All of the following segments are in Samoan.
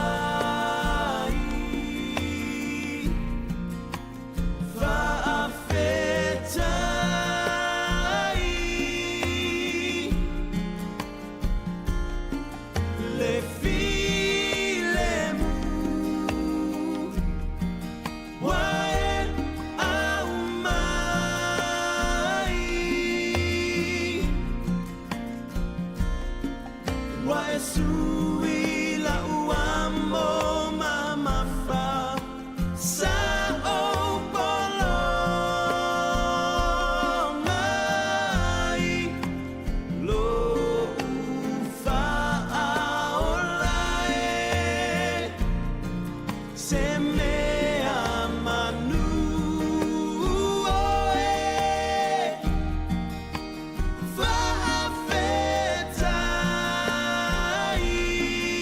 Faafetai, faafetai. Le filemu ua e aumai. Ua e sui la'u amo mamafa sa ou polo mai lo'u faaola e se mea manu oe. Faafetai.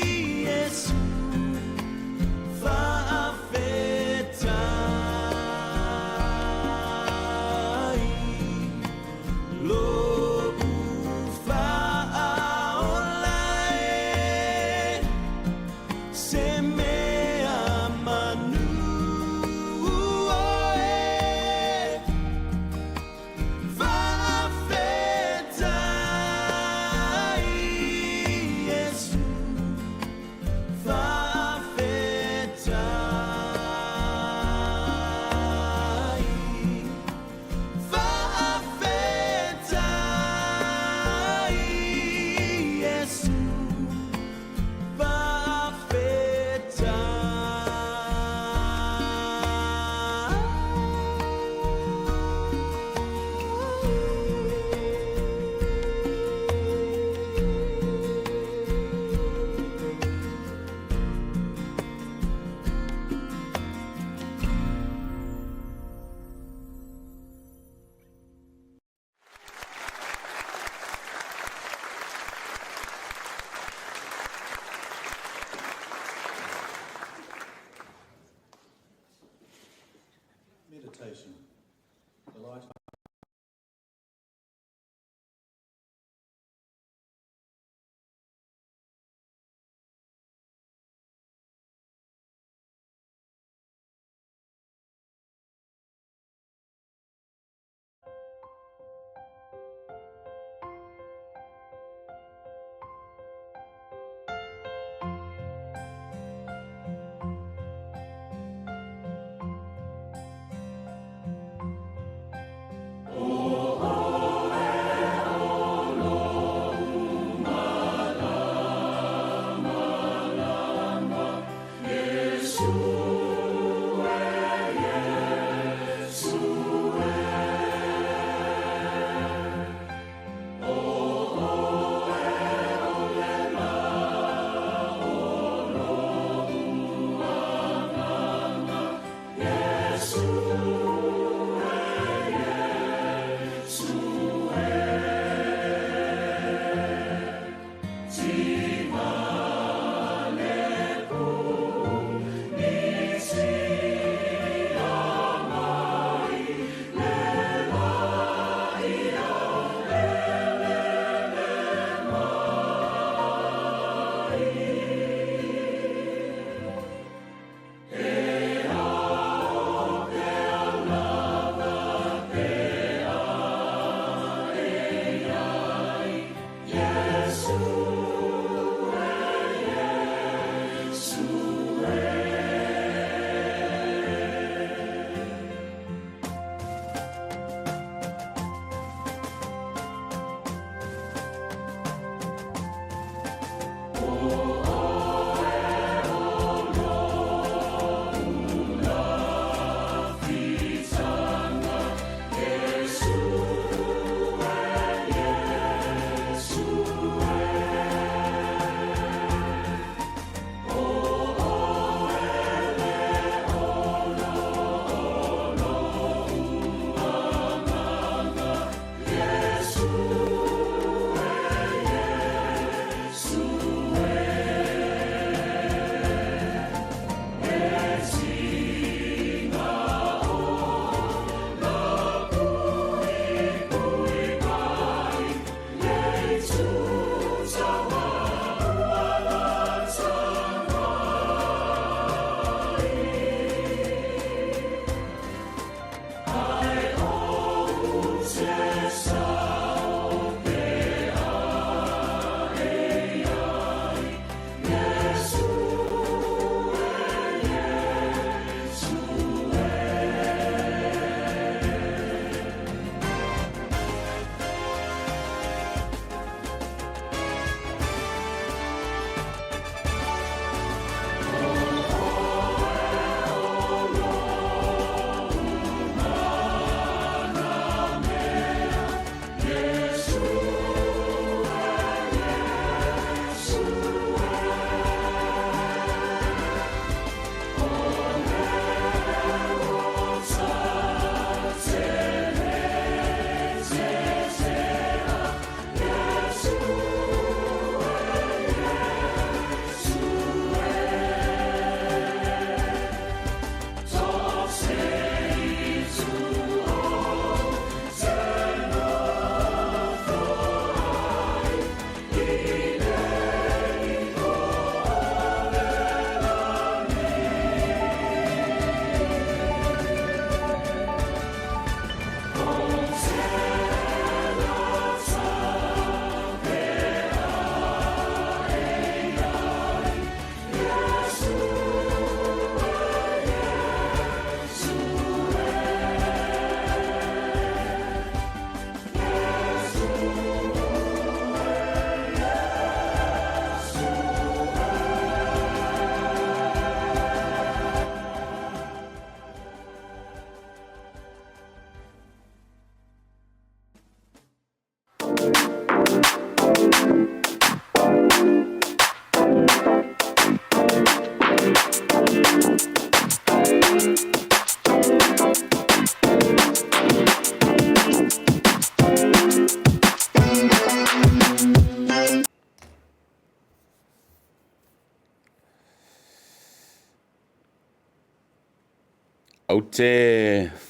Ou te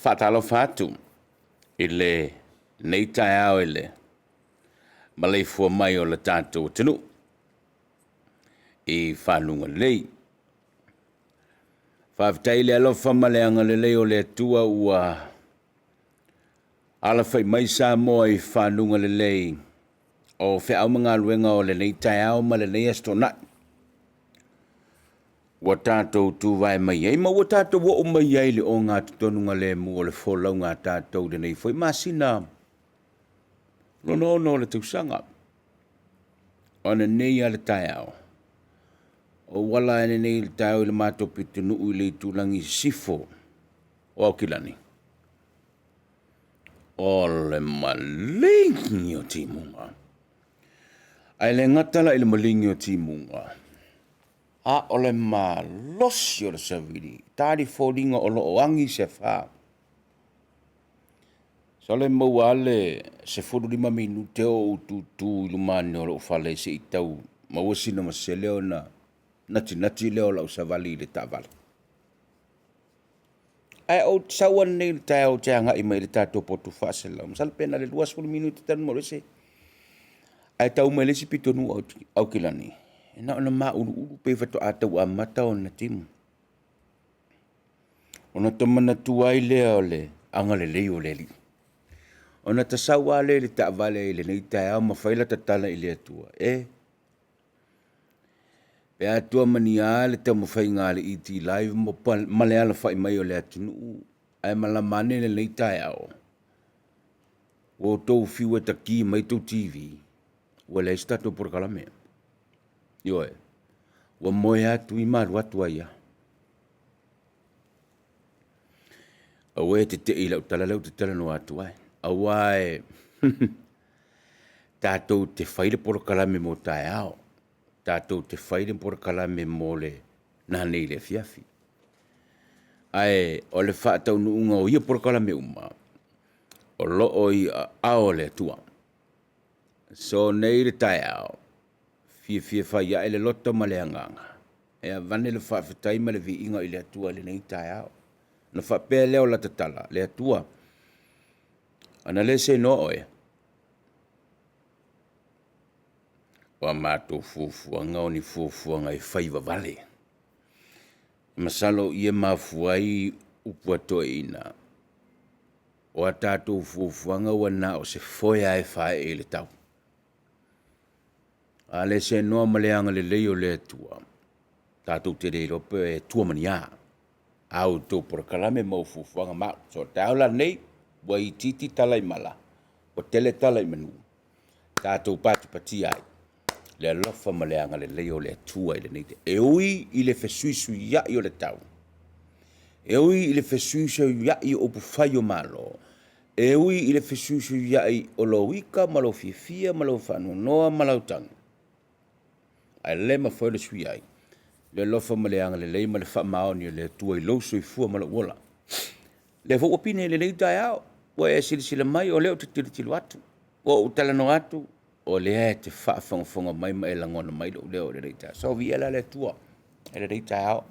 faatalofa atu i lenei taeao i le maleifua mai o le tatou atunuu i faluga lelei. Faafetai i le alofa ma le agalelei o le Atua ua alafai mai Samoa i faluga lelei o feau ma galuega o lenei taeao ma lenei Aso Toonai ua tatou tuvae mai ai ma ua tatou oo mai ai i le ogatotonu galemu o le folauga a tatou i lenei foi masina lona ono o le tausaga. O ananei lava i le taeao, ua ou ala lava nei i le taeao i le matou pitonuu i le itulagi i sisifo o Aukilani, o le maligi o timuga. Ae le gata la i le maligi o timuga, a o le malosi o le savili, e ta te foliga o lo o agi se afa. Masalo e maua lava le 15 minute o ou tutu i luma ane o lou fale se i tau maua sina masele ona natinati lea o lau savali i le taavale. Ae ou te sau ananei i le taeao ou te agai mai i le tatou potu faaselau, masalo pe na o le 20 minute talu ona ou ese, ae tau mai le isi pitonuu o Aukilani, na ona mauluulu pei faatoa tau amata ona timu. Ona ta manatua ai lea o le agalelei o le Alii. Ona ta sau lava lea i le taavale i lenei taeao ma fai lau tala i le Atua, e, pe atua ma ni a le taumafaiga a le ET Live ma le alafai mai o le atunuu, ae malama ane lenei taeao, ua outou fiu e taki mai tou TV, ua leai se tatou polokalame. Ioe, ua moe lava tui ma alu atu ai lava. Aua e te te i i lau tala lea ou te talanoa atu ai, aua tatou te fai le polokalame mo taeao, tatou te fai le polokalame mo nanei i le afiafi. Ae o le faataunuuga o ia polokalame uma, o lo o i aao o le Atua. So nei le taeao, e fiafia fai ae le loto ma le agaga e aveane le faafetai ma le viiga i le Atua i lenei taeao. Ona faapea lea o lata tala, “Le Atua, ana le seanoa Oe, o a matou fuafuaga o ni fuafuaga e faivavale.” Masalo o i e mafua ai upu a toeaiina, o a tatou fuafuaga ua na o se foe lava e faaee i le tau. A le seanoa ma le agalelei o le Atua, tatou te le iloa pe tua ma ni a a outou polokalame ma fuafuaga ma au. So o le taeao la lenei, ua itiiti tala i mala, ua tele tala i manu, tatou patipatia ai le alofa ma le agalelei o le Atua i lenei taeao. E ui i le fesuisuiai o le tau, e ui i le fesuisuiai o upufai o Malo, e ui i le fesuisuiai o lou ita ma lou fiafia ma lou faanoanoa ma lau tagi, ae le mafai ona suia ai le alofa ma le agalelei ma le faamaoni o le Atua i lou soifua ma lou ola. O lea foi ua pine i lenei taeao, ua e silasila mai o lea ou te tilotilo atu, ua ou talanoa atu, o lea e te faafogafoga mai ma e lagona mai lou leo i lenei taeao. So viia la le Atua i lenei taeao.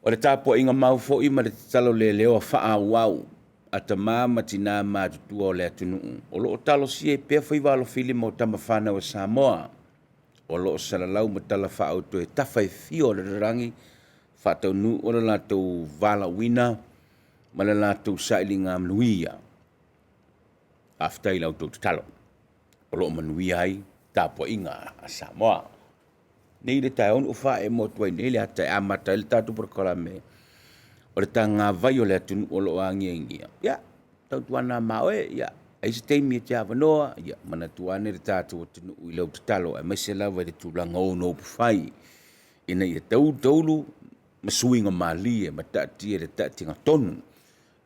O le tapuaiga mau foi ma le tatalo leleoa faaauau a tama ma tina matutua o le atunuu o lo o talosia ai pea faiva alofilima o tama fanau a Samoa o lo o salalau ma talafaauto i tafa e fia o le lalolagi, faataunuu lo latou valaauina ma le latou sailiga manuia. Faafetai i la outou tatalo o lo o manuia ai tapuaiga a Samoa. Nei le taeao na ou faaemo atu ai nei le ata e amata ai le tatou polokalame, o le tagavai o le atunuu o lo o agiagia, ia tautuana ma oe, ia i ai se taimi e te avanoa, ia manatua ane le tatou atunuu i lau tatalo aemaise lava i le tulaga o ona upufai ina ia taulu ma suiga malie ma taatia i le taatiaga tonu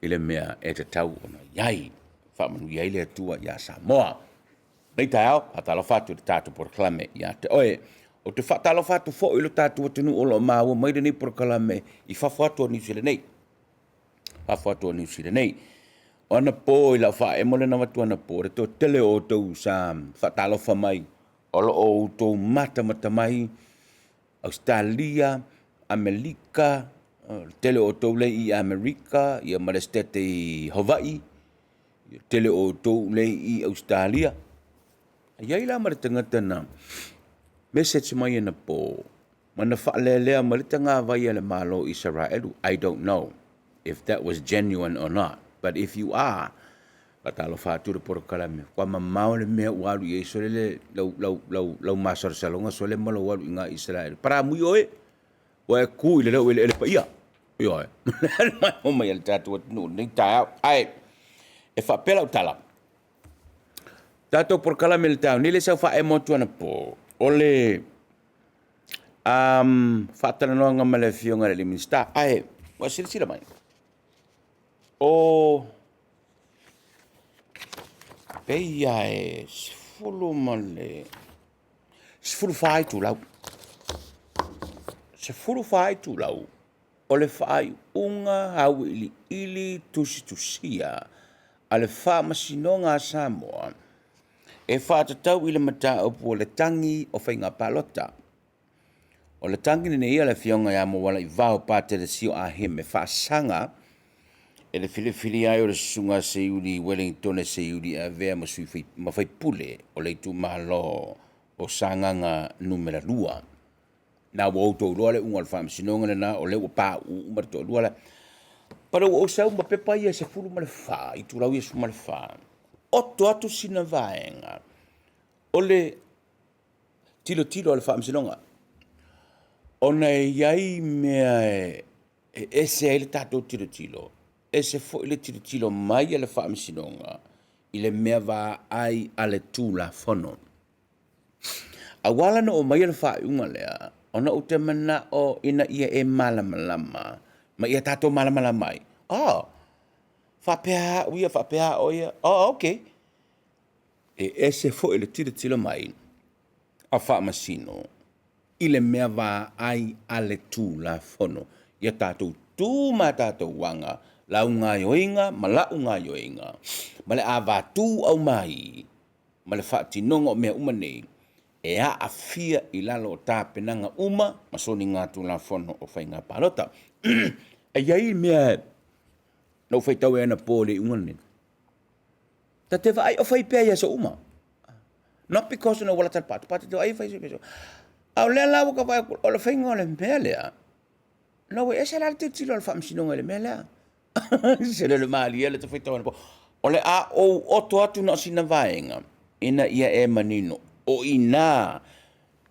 i le mea e tatau ona i ai. Faamanuia ai le Atua ia Samoa. I lenei taeao, e faatalofa atu i le tatou polokalame ia te oe. Ou te faatalofa atu foi i lo tatou atunuu o lo o maua mai lenei polokalame i fafo atu o Niu Sila nei, fafo atu o Niu Sila nei. O anapo i lau faaemo lea na avatu anapo, o le toatele o outou sa faatalofa mai o lo o outou matamata mai, Ausetalia, Amerika. O le tele o outou lea i Amerika ia ma le Setete i Hawaii, le tele o outou lea i Ausetalia. E i ai la ma le tagata na message mai anapo ma na faalelea mai le tagavai a le Malo o Isaraelu. I don't know if that was genuine or not, but if you are, faatalofa atu le polokalame, ua mamao le mea ua alu i ai sole le lau lau lau lau masalosaloga sole ma lou alu i ga i Isaraelu. Paramui oe, ua e ku i le leo eleele paia. Ioe. O mai le tatou atunuu i lenei taeao. Ae e faapea lau tala, tatou polokalame i le taeao nei le sau faaemo atu anapo, o le faatalanoaga ma le Afioga i le Minisita. Ae ua silasila mai, o pei lava e 14 itulau, 14 itulau o le faaiuga auiliili tusitusia a le Faamasinoga a Samoa e faatatau i le mataupu o le tagi o faiga palota. O le tagi lenei a le Afioga ia Moalaivao Patele Sio Ah Him e faasaga e le filifilia ai o le susuga a Seiuli Ueligitone Seiuli e avea ma sui ma faipule o le itumalo o Sagaga Nu.2. Na ua outou iloa le iuga o le faamasinoga lena, o lea ua pauu uma le toalua lea. Pale ua ou sau ma pepa ia e 14, itulau ia e 14, oto atu sina vaega o le tilotilo a le faamasinoga, ona e i ai mea e ese ai le tatou tilotilo, ese foi le tilotilo mai a le faamasinoga i le mea vaai a le Tulafono. Aua la ne i oo mai le faaiuga lea, ona ou te manao ina ia e malamalama ma ia tatou malamalama ai. Oh, faapea au ia, faapea oe ia, oh okay. E ese foi le tilotilo mai a faamasino i le mea vaai a le Tulafono. Ia tatou tu ma tatou aga, lau gaoioiga ma la'u gaoioiga, ma le avatū aumai ma le faatinoga o mea uma nei, e aafia i lalo o tapenaga uma ma soligatulafono o faiga palota. E i ai mea na ou faitau ai anapo i le iuga lenei, ta te vaai o fai pea i aso uma. Not because na ua lata i le pati, pati te vaai e fai i aso uma. A o lea la ua ta vaai atu, o le faiga o le mea lea, na ua ese la le tilotilo a le faamasinoga i le mea lea. Se lele malie le ta faitau anapo. O le a ou oto atu na o sina vaega ina ia e manino, o i ina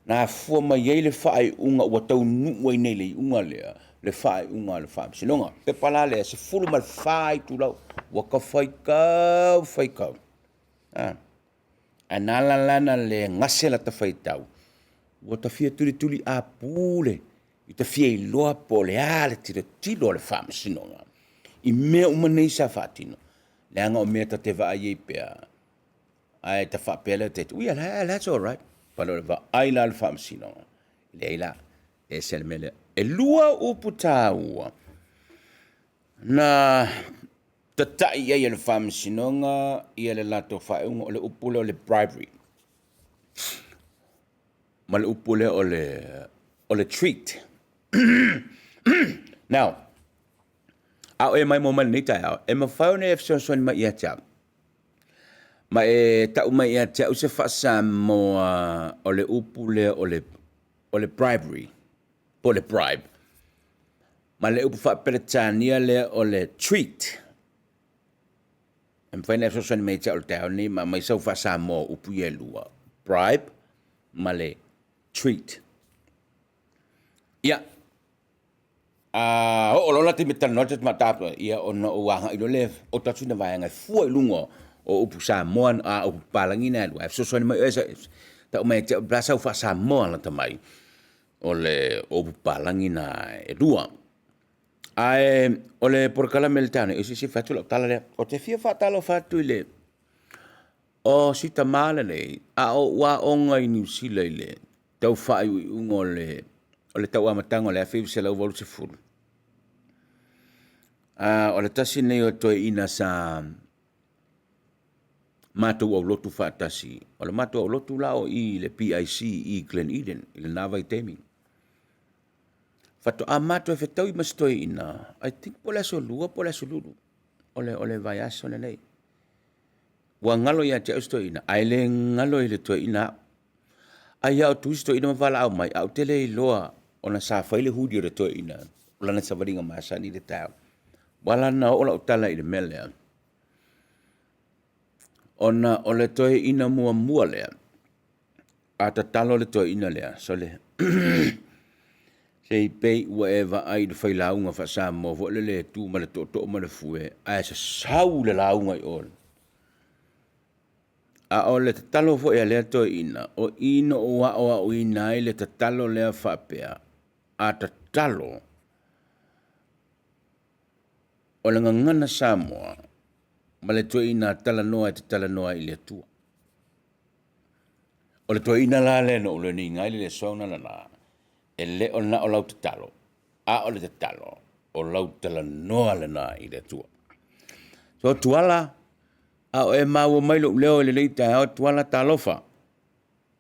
na afua mai ai le faaiuga ua taunuu ai nei i le iuga lea, le faaiuga a le Faamasinoga. Pepa la lea, 14 itulau, ua ta faitau faitau, ae na ala la ona le gase lata faitau, ua ta fia tulituliapu le ta fia iloa po o le a le tilotilo a le Faamasinoga i mea uma nei sa faatino, leaga o mea ta te vaai ai pea, ae ta faapea lea, ui that's all right. But o le vaai la a le Faamasinoga, leai la, e ese le mea lea. E 2 upu taua na tatai i ai e le Faamasinoga ia le latou faaiuga, o le upu lea o le bribery ma le upu lea o le treat. Now, a o e maimoa mai i lenei taeao, e mafai ona e fesoasoani mai ia te au, ma e tau mai ia te au se faa-Samoa o le upu lea o le bribery po o le bribe, ma le upu faa-Peretania lea o le treat. E mafai ona e fesoasoani mai ia te au i le taeao lenei ma aumai sau faa-Samoa o upu ia e lua, bribe ma le treat. Ia, a oo loa la taimi e talanoa ai le tatou mataupu, ia ona ou agai loa lea e oto atu sina vaega e fua i luga o upu Samoa, a o upu papalagi na e lua, ae fesoasoani mai oe tau mai ia te au po o le a sau faa-Samoa lata mai o le upu papalagi na e lua. Ae o le polokalame i le taeao nei, se i fai atu lau tala lea. Ou te fia faatalofa atu i le, o si tama lenei, a o ou aoga i Niu Sila i le tau faaiuiuga o le tau amataga o le 1980, o le tasi lenei o toeaina sa matou aulotu faatasi. O le matou aulotu la o i i le PIC i Glen Eden i lena vaitaimi. Faatoa matou fetaui ma si toeaina, I think po o le aso Lua po o le aso Lulu o le vaiaso lenei. Ua galo ia te au si toeaina, ae le galo i le toeaina au. Ai lava o tui si toeaina ma valaau mai, ae ou te le iloa ona sa fai le huli o le toeaina o lana savaliga masani i le taeao. Ua ala la ona oo lau tala i le mea lea, ona o le toeaina muamua lea, a tatalo le toeaina lea, sole se i pei ua e vaai i le failauga faa-Samoa foi lele e tu ma le tootoo ma le fue ae sasau le lauga i o. A o le tatalo foi a lea toeaina, o i na ou aoaoina ai le tatalo lea faapea, a tatalo, o le gagana Samoa ma le ituaiga talanoa e te talanoa ai i le Atua. O le toeaina la lea na ou learn ina ai le lesona lena, e le o na o lau tatalo, a o le tatalo, o lau talanoa lena i le Atua. So Tuala, a o e maua mai lou leo i lenei taeao, Tuala talofa,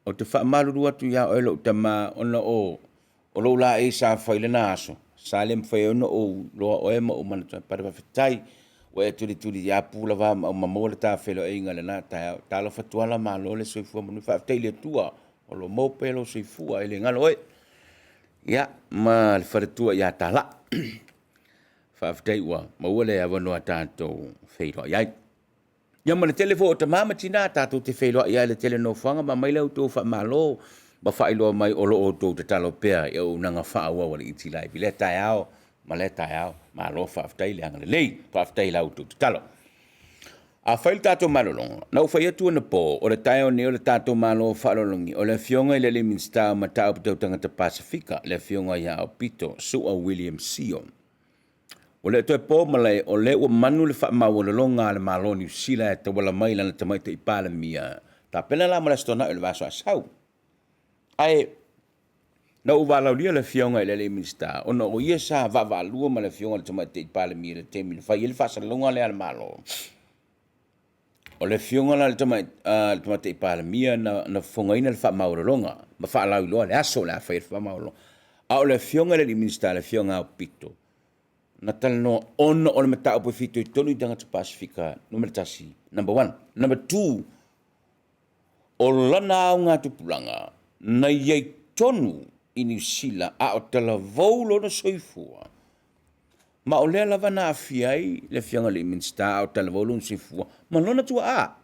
ou te faamalulu atu ia oe lou tama ona o lou laei sa fai i lena aso, sa le mafai ai ona ou iloa oe ma ou manatua, but faafetai ua e tulituliapu le va ma maua le ta feiloaiga i lena taeao. Talofa Tuala malo le soifua manuia, faafetai i le Atua o lo o maua pea lou soifua e le galo oe. Ia, ma le faletua ia Tala. Faafetai ua maua le avanoa tatou te feiloai ai. Ia ma le tele foi o tama ma tina tatou te feiloai lava i le tele o nofoaga ma aumai la outou faamalo ma faailoa mai o lo o outou tatalo pea i auaunaga faaauau a le ET Live i lea taeao ma lea taeao. Malo faafetai le agalelei, faafetai i la outou tatalo. A fai le tatou malologa, na ou fai atu anapo, o le taeao nei o le tatou malo faaaloalogi, o le Afioga i le Minisita o Mataupu Tau Tagata Pasefika, le Afioga ia Aupito Su'a William Sio. Ua le toe po malae, o lea ua manu le faamaualaloga a le Malo o Niu Sila e tauala mai i lana Tamaitai Palemia, tapena la mo le Aso Toonai o le vaiaso a sau. Ae na ou valaaulia le Afioga i le Minisita, ona o ia sa vaavaalua ma le Afioga i le Tamaitai Palemia i le taimi na fai ai le faasalalauga lea a le Malo. O le Afioga la i le Tamaitai Palemia na fofogaina le faamaualaloga ma faalauiloa le aso o le a fai ai le faamaualaloga. A o le Afioga i le Minisita le Afioga ia Aupito, na talanoa ona o le mataupu e fitoitonu i tagata Pasefika numera tasi, number one. Number two, o lana augatupulaga na i ai tonu i Niu Sila a o talavou lona soifua, ma o lea lava na aafia ai le Afioga i le Minisita a o talavou lona soifua ma lona tuaa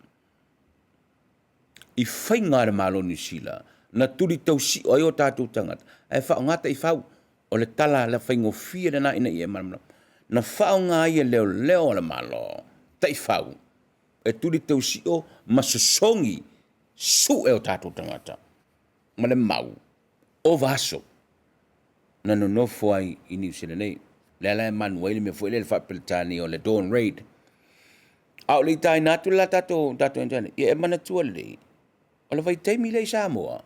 i faiga a le Malo o Niu Sila na tuli tausio ai o tatou tagata ae faaaoga taifau. O le tala faigofie lena ina ia e malamalama. Na faaaoga ai e leoleo a le Malo taifau e tuli tausio ma sosogi sue o tatou tagata ma le mau, ova aso na nonofo ai i Niu Sila nei. Lea la e manu ai le mea foi lea i le faa-Peretania o le Dawn Raid. A o le i taina atu le tatou internet, ia e manatua lelei, o le vaitaimi lea i Samoa,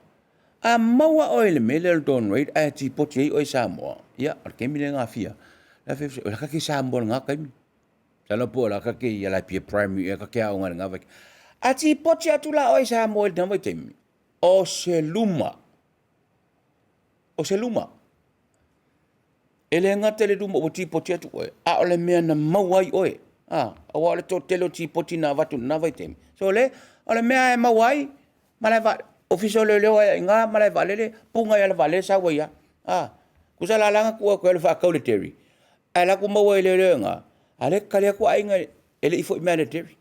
a maua oe i le mea lea o le Dawn Raid ae tipoti ai oe i Samoa, ia o le taimi lea e gafia. O le a ta te i Samoa i lena taimi. Masalo po o le a ta te i Alapia Primary ea ta te aoga ai i lena vaitaimi. A tipoti atu la oe i Samoa i lena vaitaimi, o se luma, o se luma. E le gata i le luma ua tipoti atu oe, a o le mea na maua ai oe, a, aua o le toatele o tipoti na avatu i lena vaitaimi. So le, o le mea e maua ai, malae ofisa o leoleo ae i ina, malae vaalele, puna i le vaalele sau ai lava. A, tusa la la na tuu atu ai le faatau i le dairy, ae alu atu maua e leoleo i ina, a o lea e tali atu aiga e le i foi mai lava i le dairy.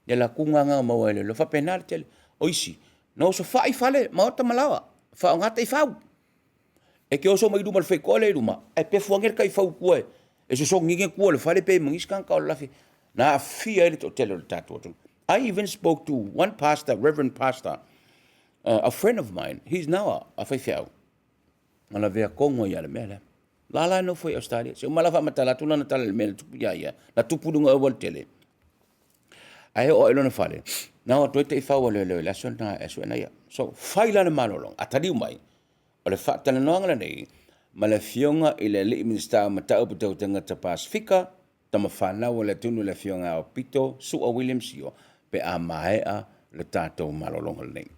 Ia latuga lava na maua e leoleo, e faapena le tele. O isi, na osofai fale, maota ma laoa, faaaoga taifau. E te oso mai luma o le faitotoa lea i luma, ae pefu ane le taifau i tua e sosogi ane tua o le fale pe i ai ma nisi tagata o lalafi, na aafia ai le toatele o le tatou atunuu. I even spoke to one pastor, reverend pastor, a friend of mine, he's now a faifeau, na lavea tonu ai lava i le mea lea. La la e nofo i Ausetalia. Se uma la faamatala atu lana tala i le mea na tupu iā ia, na tupu i luga o le aualatele, ae oo lava i lona fale, na o atu ai taifau a leoleo i le aso lena e sue ana ia. So, fai la le malologa, a taliu mai, o le faatalanoaga lenei ma le Afioga i le alii Minisita o Mataupu Tau Tagata Pasefika, tama fanau a le atunuu le Afioga ia Aupito Su'a William Sio, pe a maea le tatou malologa lenei.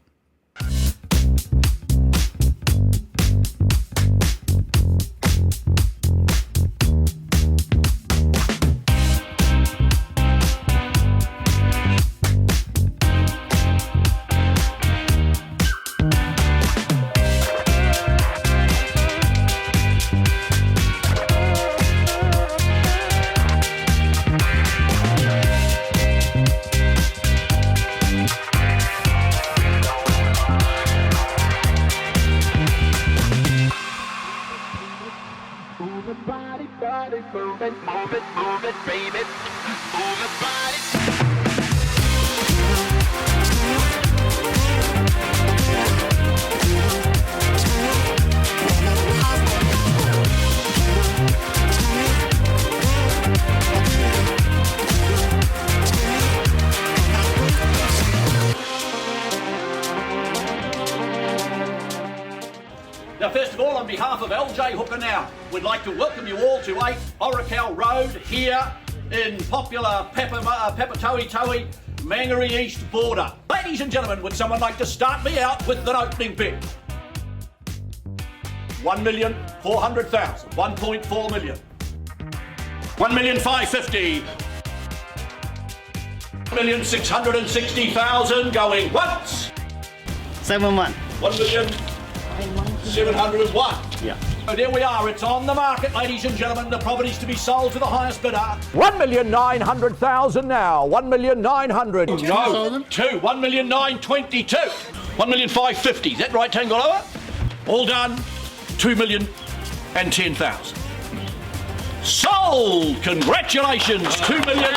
Now, first of all, on behalf of LJ Hooker Now, we'd like to welcome you all to 8 Orakau Road here in popular Pepper, Papatoetoe, Mangere East border. Ladies and gentlemen, would someone like to start me out with an opening bid? 1,400,000, 1.4 million. 1,550,000. 1,660,000 going once. 7-1. 1,701,000. Yeah. So there we are. It's on the market, ladies and gentlemen. The property's to be sold to the highest bidder. 1,900,000 now. 1,900,000. No. 2. 1,922,000. 1,550,000. Is that right, Tangaloa? All done. 2,010,000. Sold! Congratulations! 2 million.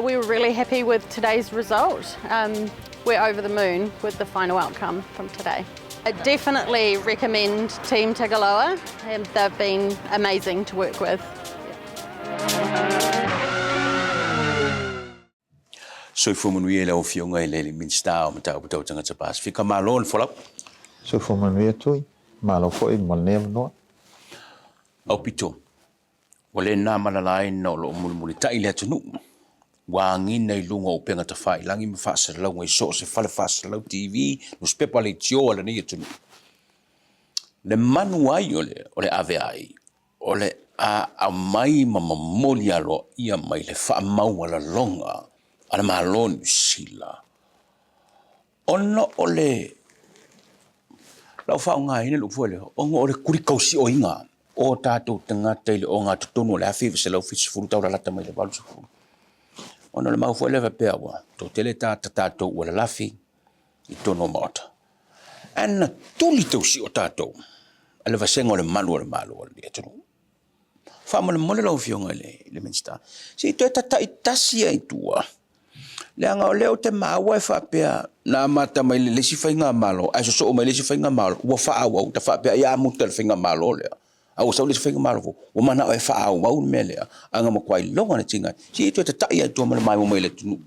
We were really happy with today's result. We're over the moon with the final outcome from today. I definitely recommend Team Tagaloa. They've been amazing to work with. Soifua manuia i lau Afioga i le Minisita o Mataupu Tau Tagata Pasefika. Malo le folau. Soifua manuia Tui. Malo foi mo lenei avanoa. Aupito, ua le na malalaina o lo o mulimulitai le atunuu, ua agiga i luga o upega tafailagi ma faasalalauga i so o se fale faasalalau, TV, nusipepa, leitio a lenei atunuu. Le manu ai o le, o le aveai, o le a aumai ma momoli aloaia mai le faamaualaloga a le Malo o Niu Sila, ona o le lau faaaogaina le upu foi lea, ona o le kulikausioiga o tatou tagata i le ogatotonu o le 1970 tau lalata mai le 80. Ona o le mau foi lea faapea ua toatele tagata tatou ua lalafi i totonu o maota. Ae na tuli tausio tatou a le vasega o le malu o le Malo o le atunuu. Faamolemole lau Afioga i le Minisita, se i toe tatai tasi lava i tua, leaga o lea ou te maua e faapea na amata mai le isi faigamalo ae sosoo mai le isi faigamalo ua faaauau, ta faapea ai a amuta le faigamalo lea, a ua sau le isi faigamalo fou, ua manao e faaauau le mea lea, ae na matua iloga le tiga. Se i toe tatai lava i tua ma le maimoa mai le atunuu.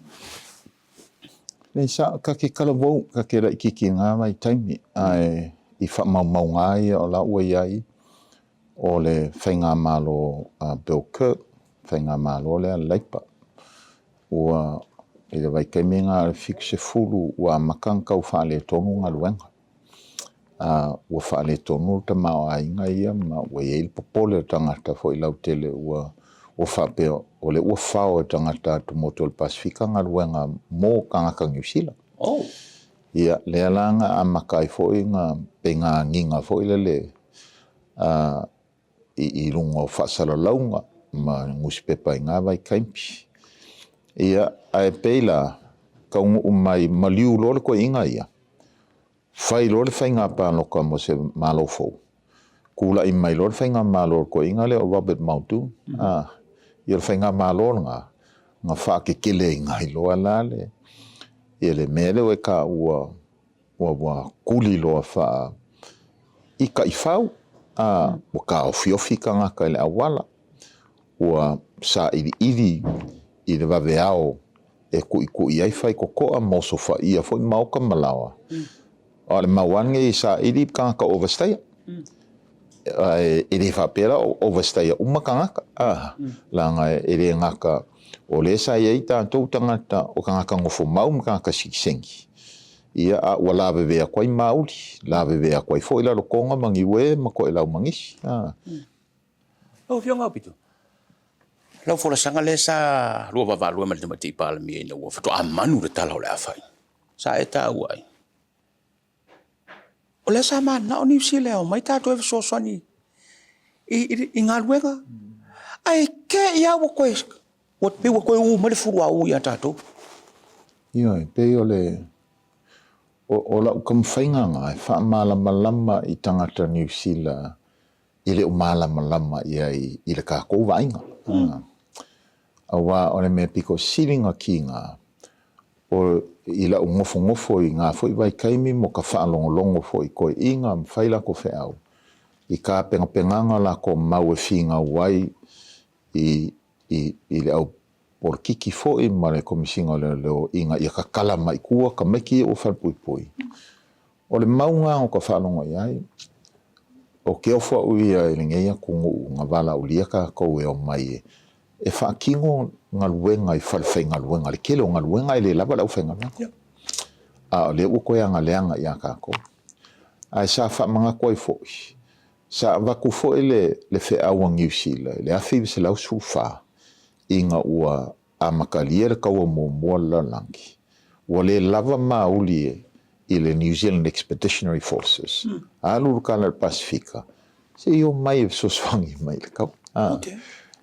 Nei sa ka ke kalavou ka ke laʻikiki i ngā vaitaimi, ae i faamaumauga ia o la ua iai o le Faigamalo a Bill Kirk, Faigamalo lea a le Leipa. Ua, i le vaitaimi lena o le 70 ua amata ona tau faaletonu galuega. A, ua faaletonu le tamaoaiga ia ma ua i ai le popole o tagata foi lautele ua, ua faapea o lea ua fao e tagata atumotu o le Pasefika galuega mo tagata Niu Sila. Oh. Ia, lea la na amata ai foi na pei na agiga foi lele a i luga o faasalalauga ma nusipepa i na vaitaimi. Ia, ae pei la, taunuu mai maliu loa le toeaina ia, fai loa le faiga palota mo se Malo fou, tulai mai loa le faigamalo a le toeaina lea o Robert Muldoon, a, ia o le faigamalo lena, na faakekeleina ai loa la le, ia le mea lea ua e taua ua, ua tuli loa faa i taifau, a, ua taofiofi tagata i le auala, ua sailiili i le vaveao e tuitui ai faitotoa ma osofaia foi maota ma laoa. A o le mau lava lenei e saili i tagata overstayer. Ae e le faapea la o overstayer uma tagata, a, leaga e le gata o lea sa i ai tatou tagata o tagata nofomau ma tagata sitiseni, ia, a ua lavevea atu ai Māori, lavevea atu ai foi Rarotonga ma Niue ma Toelau ma nisi, a. Lau Afioga Aupito, Lau folasaga lea sa lua vaavaalua ma le Tamaitai Palemia ina ua faatoa manu le tala o le a fai, sa e taua ai, o lea sa mananao Niu Sila e omai tatou e fesoasoani i galuega, ae te i lava ua toe, ua pei ua toe uu mai le fuluauu ia tatou. Ioe, pei o le, o lau taumafaiga lena e faamalamalama i tagata Niu Sila e le o malamalama i ai i le tatou vaaiga. Aua o le mea pito sili ona kiga, o i la'u nofonofo i na foi vaitaimi mo ka faalogologo foi i toeaiina ma fai latou feau i tapenapenaga o latou mau e finau ai i le au polokiki foi ma le Komesina o Leoleo ina ia tatala mai tua tamaiti ia ua falepuipui. O le mau na o ka faalogo i ai, o ke ofo au ia i lenei atunuu na valaaulia tatou e omai e faatino galuega i falefaigaluega, le tele o galuega e le lava le aufaigaluega. A o lea ua toe agaleaga ia tatou. Ae sa faamanatu ai foi, sa avatu foi le feau a Niu Sila i le 1914 ina ua amatalia le Taua Muamua a le Lalolagi, ua le lava mauli i le New Zealand Expeditionary Forces, alu le tala i le Pasefika, se i omai e fesoasoani mai i le taua.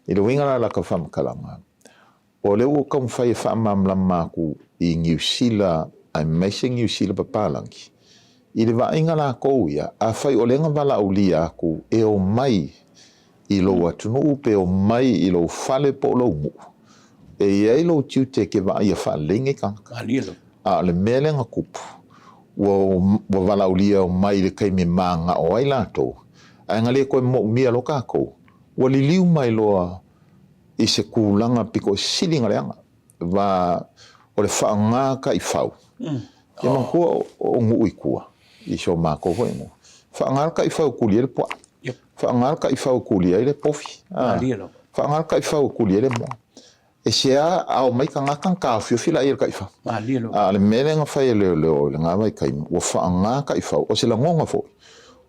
I le uiga la o lata faamatalaga, o lea ua taumafai e faamalamalama atu i Niu Sila aemaise Niu Sila papalagi, i le vaaiga latou ia, afai o lea na valaaulia atu e omai i lou atunuu pe omai i lou fale po o lou nuu, e i ai lou tiute e te vaaia faalelei nei tagata. A o le mea lea na tupu, ua ua valaaulia e omai i le taimi e manao ai latou, ae na le toe moomia loa tatou, ua liliu mai loa i se tulaga pito sili ona leaga. Va o le faaaoga taifau, ia manatua o nuu i tua, i si o matou foi nuu, faaaoga le taifau e tuli ai le puaa, faaaoga le taifau e tuli ai le povi, faaaoga le taifau e tuli ai le moa. E se a, a omai tagata ona taofiofi laia i le taifau. A o le mea lea na fai e leoleo i lena vaitaimi, ua faaaoga taifau. O se lagona foi,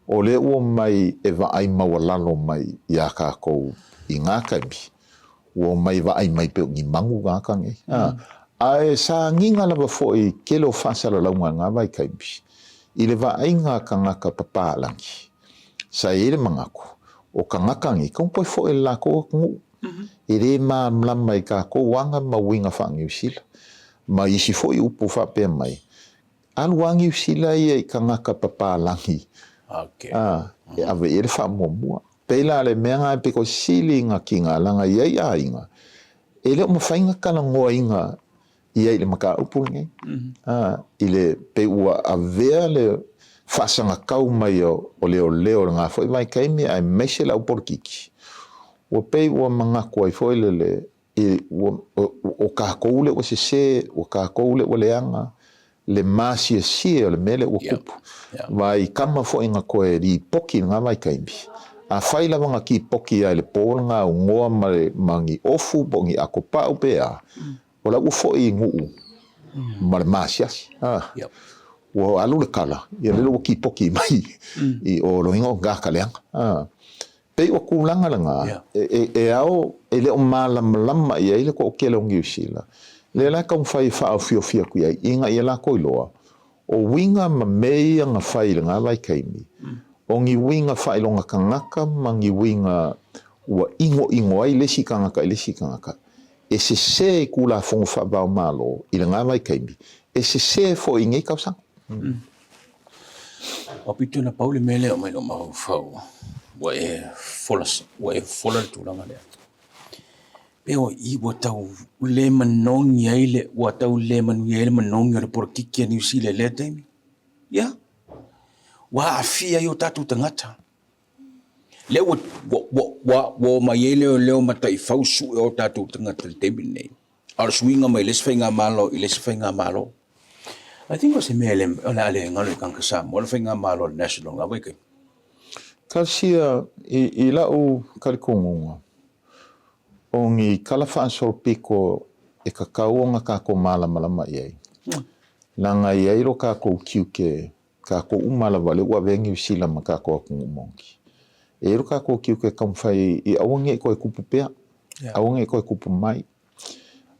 o lea ua omai e vaai maualalo mai iā tatou i na taimi, ua omai e vaai mai pei o ni manu tagata nei. Ae sa agiga lava foi i tele o faasalalauga i lena vaitaimi, i le vaaiga a tagata papalagi, sa i ai le manatu, o tagata nei, tatau ona toe foi i le latou atunuu. E le malamalama i tatou aga ma uiga faa-Niu Sila, ma isi foi upu faapea mai, Alu lava Niu Sila ia i tagata papalagi e ave i ai le faamuamua. Pei la le mea lena e pito sili ona tiga leaga e i ai aiga e le o mafai ona talanoaina i ai i le mataupu lenei. I le pei ua avea le faasagatau mai o leoleo i lena foi vaitaimi aemaise le au polokiki, ua pei ua manatu ai foi lele o tatou lea ua sese, o tatou lea ua leaga le masiasia o le mea lea ua tupu. Aua i tama foi na toe lipoti i lena vaitaimi, afai lava na tipoki lava i le po lena ugoa ma ni ofu po o ni atopau pe a, o la ua foi i nuu ma le masiasi. Ua alu le tala, ia lele ua tipoki mai i o loiga o gata leaga. Pei o tulaga lena e ao, e le o malamalama i ai le toatele o Niu Sila, lea la e taumafai e faaofiofi atu i ai ina ia latou iloa, o uiga ma mea ia na fai i lena vaitaimi, o ni uiga faailoga tagata ma ni uiga ua inoino ai le isi tagata i le isi tagata, e sese i Tulafono Faava-o-Malo i lena vaitaimi, e sese foi i nei tausaga. Ua pito na pau le mea lea mai lou mafaufau ua e fola, ua e fola le tulaga lea. Pe o i ua tau le manogi ai le, ua tau le manuia ai le manogi o le polokiki a Niu Sila i lea taimi. Ia, ua aafia ai o tatou tagata. Lea ua, ua, ua, ua, ua omai ai leoleo ma taifau sue o tatou tagata i le taimi lenei. A o le suiga mai le isi faigamalo i le isi faigamalo. I think o se mea le, o le a le galo i tagata Samoa le faigamalo a le National lava i taimi. Talosia i la'u talitonuga, o ni tala faasolopito e tatau ona tatou malamalama i ai, leaga e i ai lo tatou tiute Tatou uma lava lea ua avea Niu Sila ma tatou atunuu moni. E i ai lo tatou tiute e taumafai i aua ne i toe tupu pea. Aua ne i toe tupu mai.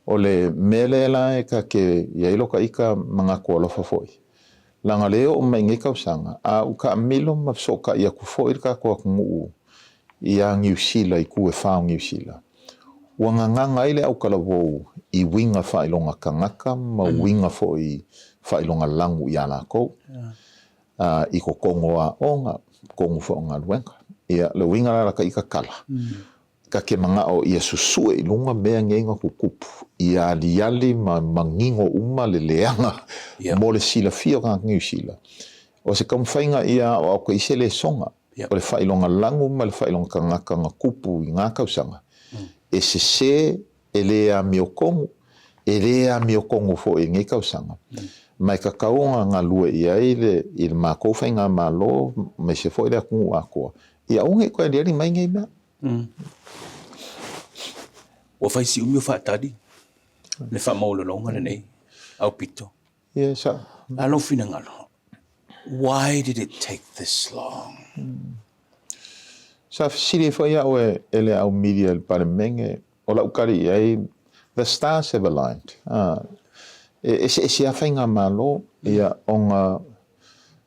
O le mea lea la e ta te i ai loka ita manatu alofa foi, leaga o lea e oo mai i nei tausaga, a ua taamilo ma fesootai atu foi le tatou atunuu ia Niu Sila i itu e fa o Niu Sila, ua gagaga ai le autalavou i uiga faailoga tagata ma uiga foi faailoga lanu ia latou, i totonu o aoga, totonu foi o galuega. Ia, le uiga la o lata ita tala, Ta te manao ia susue i luga mea nei na tutupu, ia aliali ma manino uma le leaga mo le silafia o tagata Niu Sila. O se taumafaiga ia aoao i se lesoga o le faailoga lanu ma le faailoga tagata na tupu i na tausaga, e sese, e le amiotonu, e le amiotonu foi i lenei tausaga, ma e tatau ona galue i ai le i le matou faigamalo aemaise foi le atunuu atoa, ia aua ne i toe aliali mai nei mea. Ua fai si umi o faatali le faamaualaloga lenei aupito. Ia, sa. A lou finagalo, why did it take this long? Sa fesili ai foi au e le au media i le Palemene, o lau tali i ai, the stars have aligned. E eseese lava faigamalo, ia, ona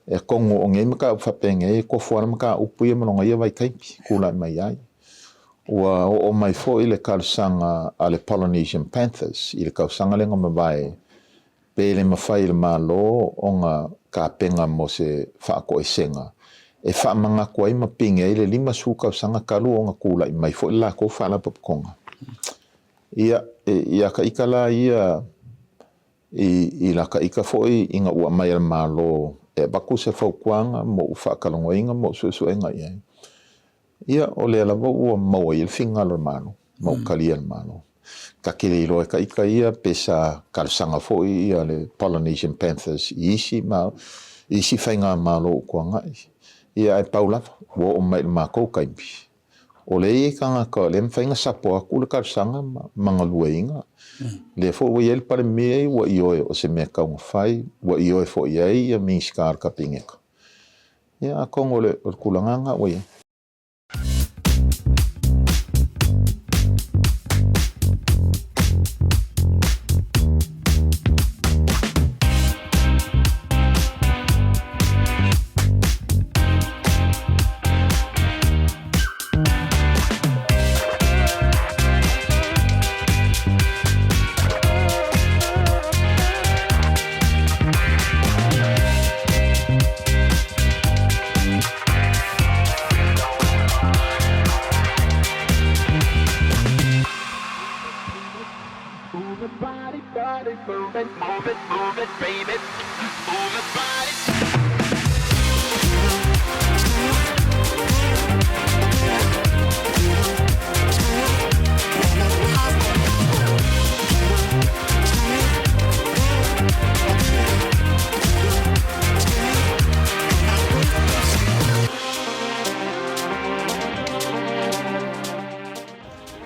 e atonu o nei mataupu faapenei, e tofu lava le mataupu ia ma lona ia vaitaimi, tulai mai ai. Ua oo mai foi le talosaga a le Polynesian Panthers i le tausaga lea na mavae, pe le mafai e le Malo ona tapena mo se faatoesega e faamanatu ai ma pine ai le 50 tausaga talu ona tulai mai foi le latou Faalapotopotoga. Ia, ia ta ita la ia i lata ita foi ina ua aumai e le Malo e avatu se fautuaga mo ou faatalanoaina ma ou suesuega i ai, Ia, o lea lava ua maua ai le finagalo o le Malo, ma ua talia e le Malo. Ta te le iloa e ta ita ia pe sa talosaga foi ia le Polynesian Panthers i isi ma isi faigamalo ua tuanai. Ia ae pau lava, ua oo mai i le matou taimi, o lea e i ai tagata o lea e mafai ona sapo atu le talosaga ma galueaiina. Lea foi ua i ai le Palemia ua ioe o se mea tatau ona fai, ua ioe foi i ai ia Minisita o le Kapeneta. Ia, atonu o le tulaga lena ua i ai.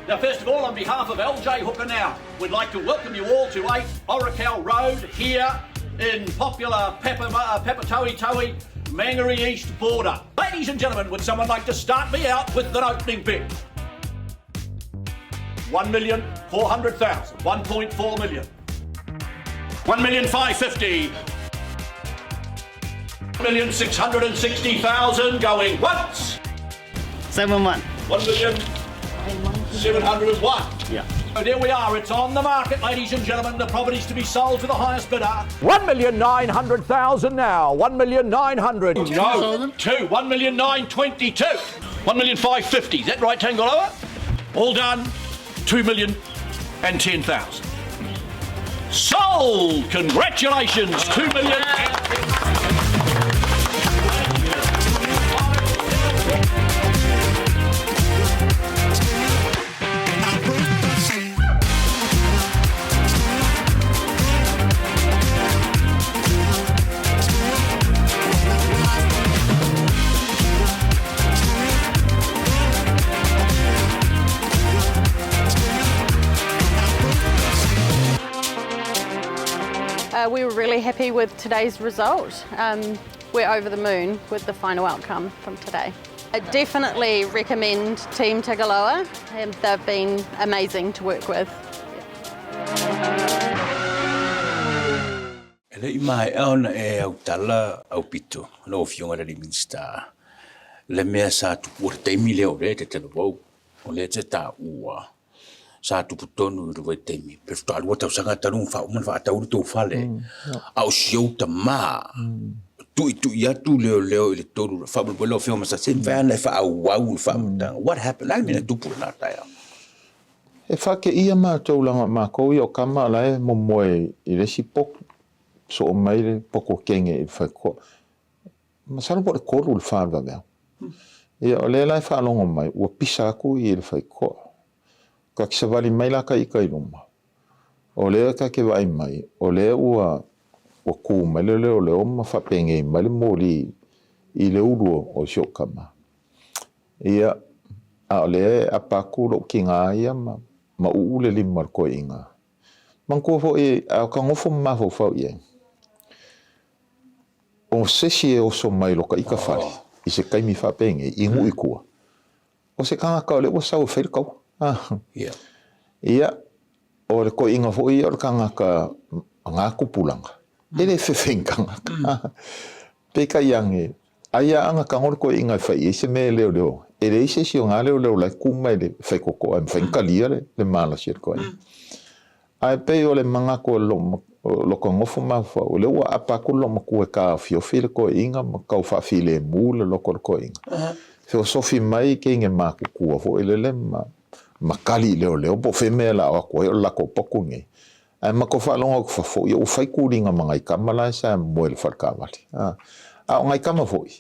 Now, first of all, on behalf of LJ Hooker Now, we'd like to welcome you all to 8 Oracal Road here in popular Papatoetoe, Mangere East border. Ladies and gentlemen, would someone like to start me out with an opening bid? 1,400,000, 1.4 million. 1,550,000. 1,660,000 going once. 7-1. 1,701,000. Yeah. So there we are. It's on the market, ladies and gentlemen. The property's to be sold to the highest bidder. 1,900,000 now. 1,900,000. No. 2. 1,922,000. 1,550,000. Is that right, Tangaloa? All done. 2,010,000. Sold! Congratulations, 2 million. We were really happy with today's result. Um, we're over the moon with the final outcome from today. I definitely recommend Team Tagaloa. They've been amazing to work with. E le i maea ona e autala aupito lau Afioga i le alii Minisita le mea sa tupu o le taimi lea o lea e te talavou, o lea e te taua sa tupu tonu i le vaitaimi pe faatoa 2 tausaga talu ona faauma ona faatau le tou fale, a o si ou tama tuitui atu leoleo i le 3 faamolemole lau Afioga Masasi se mafai ona e faaauau le faamatalaga. What happened? O le a le mea na tupu i lena taeao? E faateia matou leaga o matou ia o tama la e momoe i le isi potu, soo mai le poto kene i le faletoa. Masalo po o le 3 i le 4 o le vaveao. Ia o lea la e faalogo mai ua pisa atu i le faletoa. Ta te savali mai la ta ita i luma, o lea ta te vaai mai o lea ua ua tu mai le leoleo ma faapenei mai le moli i le ulu o si ou tama. Ia, a o lea e apa atu lou tiga ia ma mauu le lima o le toeaina. Manatua foi, a o ka nofo ma mafaufau i ai, o se isi e oso mai lo ka ita fale i se taimi faapenei i nuu i tua, o se tagata o lea ua sau e fai le taua. Ia, o le toeaina foi ia o le tagata na tupulaga, e le fefe i ni tagata. Peitai ane, Aia a na tago le toeaina e fai i ai se mea e leoleo ai, e leai se isi o na leoleo la e ku mai le faitotoa e mafai ona talia le malosi o le toeaina. Ae pei o le manatu o lota nofo mafaufau, o lea ua aapa atu le loomatua e taofiofi le toeaina ma tau faafilemu le loto o le toeaina. Feosofi mai teine matutua foi lele ma tali i leoleo po o fea mea e lao atu ai o le latou potu lenei. Ae matou faalogo atu fafo, ia ua fai tuliga ma nai tama la e sa moe i le fale taavale. A o nai tama foi,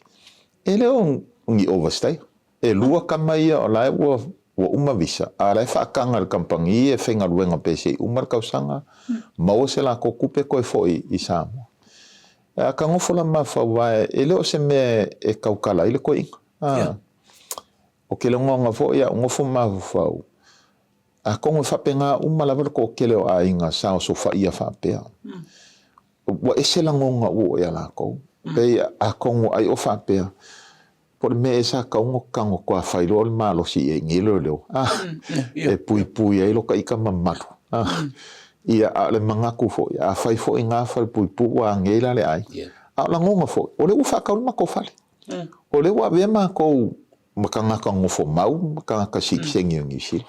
e le o ni overstayer. E lua tama ia o la e ua uma visa, a o la e faataga e le kamupani e faigaluega pea se i uma le tausaga, maua se latou tupe toe foi i Samoa. A ka nofo la mafaufau aua e le o se mea e tautala ai le toeaina. O ke lagona foi a ou nofo mafaufau, Atonu e faapena uma lava le toatele o aiga sa osofaia faapea. Ua ese lagona ua oo ia latou. Pei atonu ai o faapea, po o le mea ea sa tatau ona tago toa fai loa le malosi i ai i nei leoleo, e puipui ai lota ita mamalu. Ia, a o le manatu foi, afai foi na falepuipui ua agei la le aiga. A o lagona foi, o lea ua faatau le matou fale. O lea ua avea matou ma tagata nofo mau ma tagata sitiseni o Niu Sila.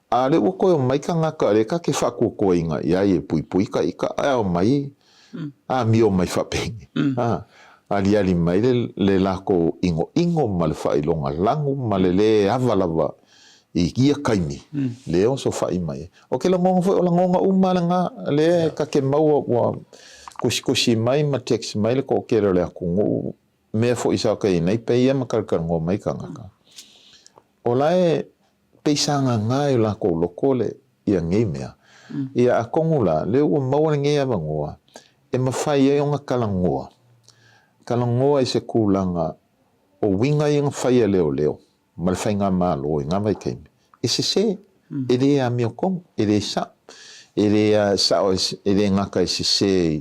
A o lea ua toe omai tagata lea ta te faatuatuaina i ai e puipui ta ita ae omai amio mai faapenei. Aliali mai le latou inoino ma le faailoga lanu ma le le ava lava i ia taimi lea osofai mai ai. O ke lagona foi o lagona uma lena lea ta te maua ua tusitusi mai ma text mai le toatele o le atunuu mea foi sa kai nei pei ia ma talatalanoa mai tagata, o la e pei sa gaga i o latou loto le ia nei mea. Ia atonu la, lea ua maua lenei avanoa e mafai ai ona talanoa, talanoa i se tulaga o uiga ia na fai e leoleo ma le faigamalo i na vaitaimi, e sese, e le amiotonu, e le sao. E le sao, e le gata e sese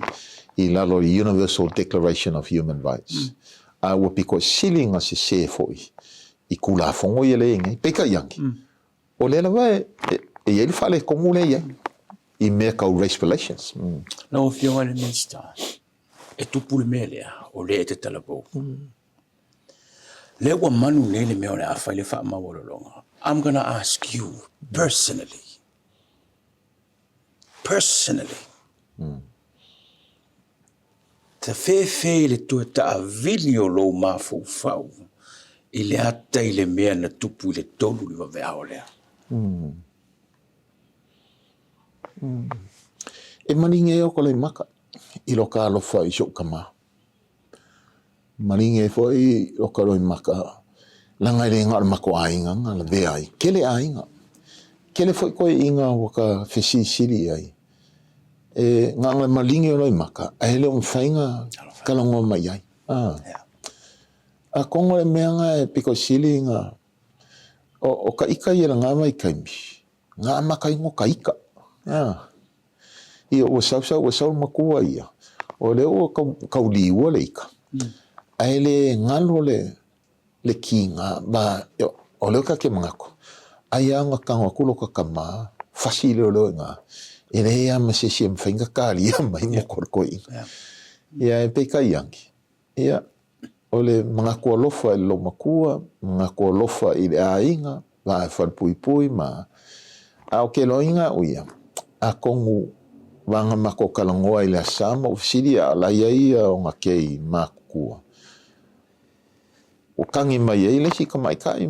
i lalo i Universal Declaration of Human Rights, a ua pito sili ona sese foi i Tulafono ia lea e i ai nei. Peitai ane, o lea lava e i ai le faaletonu lea e i ai i mea tau race relations. Lau Afioga i le Minisita, e tupu le mea lea, o lea e te talavou. Lea ua manu nei le mea o le a fai le faamaualaloga. I'm gonna ask you personally, personally, ta fefe i le toe taavili o lou mafaufau i le ata i le mea na tupu i le 3 i le vaveao lea. E malinge ai o Kalaimaka i lo ka alofa i si ou tama. Malinge foi o ka loimaka, leaga e le na o le matou aiga na lavea ai, tele aiga. Tele foi toeaiina ua ka fesilisili i ai, e na ona malinge o loimaka, ae le o mafai ona talanoa mai i ai. Atonu o le mea na e pito sili ona, o ka ika ia i lena vaitaimi, na amata ai ona ka ika. Ia ua sau sau ua sau le matua ia, o lea ua tau liua le ika, ae le galo le le kiga ma o leo ka ke mangaku ai a nga kango aku lo ka kama fasi leo leo nga e le ia ma se si e mawhai nga kalia mai mo kore koe inga. Ia e pe kai angi. Ia o le mangaku alofa i le lomakua, mangaku alofa i le aiga, va e whalepuipui ma a o ke loinga o ia a kongu vanga mako kalangoa i le asama o fisili a la ia ia o nga kei makukua. Ua kagi mai ai le isi tamaitai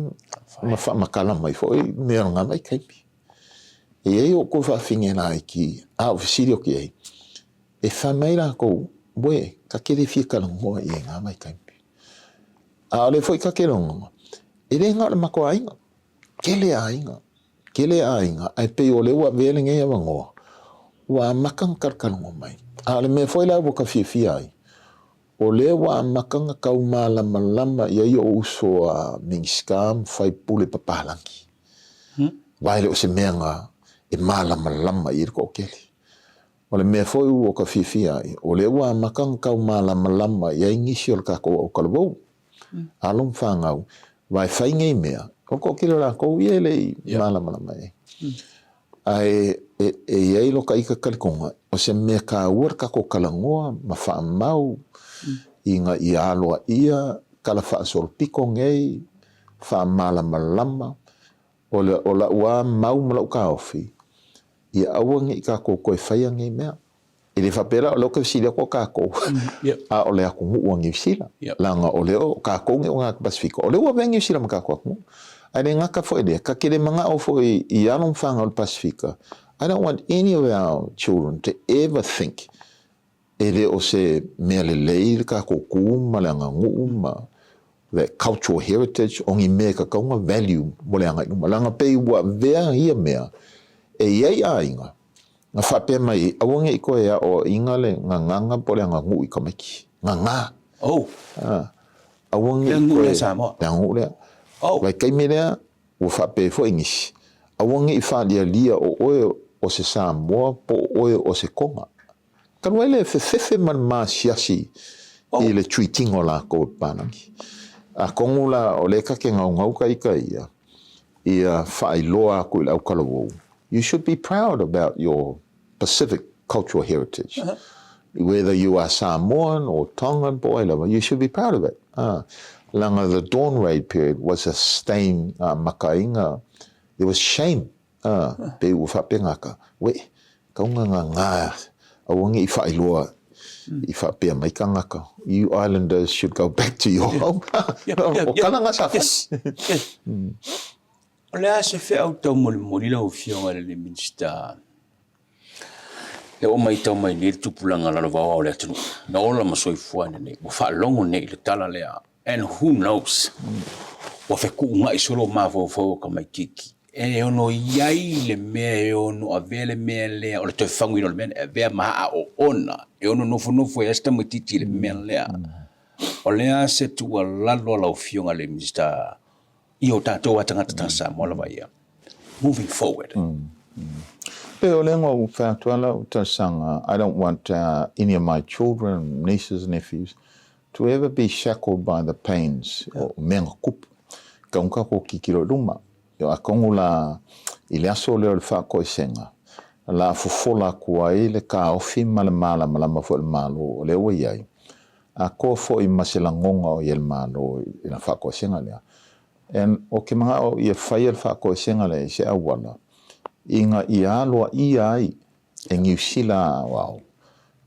ma faamatala mai foi mea o lena vaitaimi. E i ai outou faafine laiti, a o fesili atu i ai, e fai mai latou, Uē, ta te le fia talanoa i lena vaitaimi. A o lea foi ta te lagona, e le na o le matou aiga, tele aiga, tele aiga, ae pei o lea ua avea lenei avanoa, ua amata ona talatalanoa mai. A o le mea foi la ua ta fiafia ai, O lea ua amata ona tau malamalama i ai o'u uso a Minisita ma faipule papalagi. Aua e le o se mea na e malamalama i ai le toatele. O le mea foi ua ta fiafia ai, o lea ua amata ona tau malamalama i ai nisi o le tatou autalavou, alo ma fanau, aua e fai nei mea, o le toatele o latou ia e le i malamalama i ai. Ae e i ai lota ita talitonuga, o se mea taua le tatou talanoa ma faamau ina ia aloaia tala faasolopito nei, faamalamalama. O le, o lau lava mau ma lau taofi, ia aua ne i tatou toe faia nei mea. E le faapea la o lea ou te fesili atu o tatou, a o le atunuu a Niu Sila. Leaga o lea o tatou nei o tagata Pasefika, o lea ua avea Niu Sila ma tatou atunuu. Ae le gata foi i lea, ta te le manao foi i alo ma fanau o le Pasefika, I don't want any of our children to ever think e le o se mea lelei le tatou tu ma le aganuu ma that cultural heritage, o ni mea e tatau ona value mo le agai i luma. Leaga pei ua avea ia mea e i ai aiga, Na faapea mai, aua ne i toe aoaiga le gagana po o le aganuu i tamaiti. Gagā. Oh. Ah. Aua ne i toe... Le aganuu lea Samoa. Le aganuu lea. Oh. Vaitaimi lea, ua faapea ai foi nisi, aua ne i faalialia o oe o se Samoa po o oe o se Tonga. Talu ai le fefefe ma le maasiasi i le treat-ina o latou e papalagi. Atonu la o lea ta te naunau ta ita ia, ia faailoa atu i le autalavou, you should be proud about your Pacific cultural heritage. Whether you are Samoan or Tongan po o ai lava, you should be proud of it. Leaga the Dawn Raid period was a stain, makainga, there was shame. Ā, pei ua faapena ka, we, kaunga ngā ngā, aua ne i whaailoa i whaapea mai tangata, you islanders should go back to your home. O kana ngā sa whai. Yes, yes. O le a se feau taumolimoli lau Afioga i le Minisita? Lea ua matau mai nei le tupulaga lalovaoa o le atunuu, na ola ma soifua ina nei, ua faalogo nei i le tala lea, and who knows, ua fetuunai solo mafaufau o tamaitiiti, e ono i ai le mea e ono avea le mea lea, o le toe faguina o le mea lea, e avea ma aoaoga, e ono nofonofo ai lava se tamaitiiti i le mea lea. O le a se tuualalo a lau Afioga i le Minisita i o tatou lava tagata Samoa lava ia, moving forward. Pei o lea na ou fai atu ai lau talosaga, I don't want any of my children, nieces, nephews to ever be shackled by the pains o mea na tupu. Tau tatou tilotilo i luma. Atonu la i le aso lea o le faatoesega, o le a fofola atu ai le taofi ma le malamalama foi o le Malo o lea ua i ai, atoa foi ma se lagona o i ai le Malo i lana faatoesega lea. And o ke manao ia faia le faatoesega lea i se auala ina ia aloaia ai e Niu Sila aoao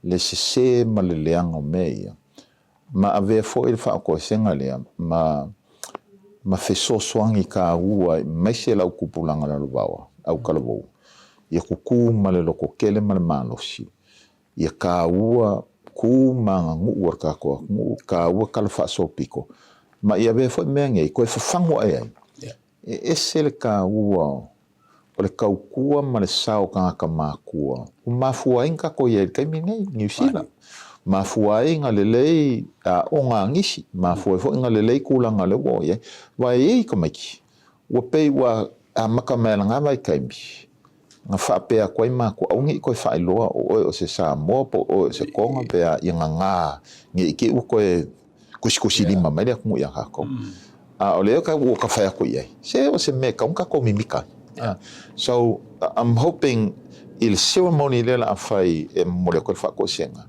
le sesē ma le leaga o mea ia, ma avea foi le faatoesega lea ma ma fesoasoani taua aemaise lau tupulaga lalovaoa, autalavou, ia tutū ma le lototele ma le malosi, ia taua kū ma aganuu a le tatou atunuu, taua tala faasolopito, ma ia avea foi mea nei toe fafagu ae ai. E ese le taua o le tautua ma le sao o tagata matua ua mafua ai na tatou i ai i le taimi lenei, Niu Sila. Mafua ai na lelei aoga a nisi, mafua ai foi na lelei tulaga lea ua oo i ai. Aua e i ai tamaiti ua pei ua amata mai lena vaitaimi na faapea atu ai matou, aua ne i toe faailoa o oe o se Samoa po o oe o se Tonga pe a, ia gagā ne i te i ua toe tusitusilima mai le atunuu ia tatou. A o lea ua ka fai atu i ai, se o se mea e tatau ona tatou mimita ai. So, I'm hoping i le ceremony lea o le a fai e momoli atu ai le faatoesega,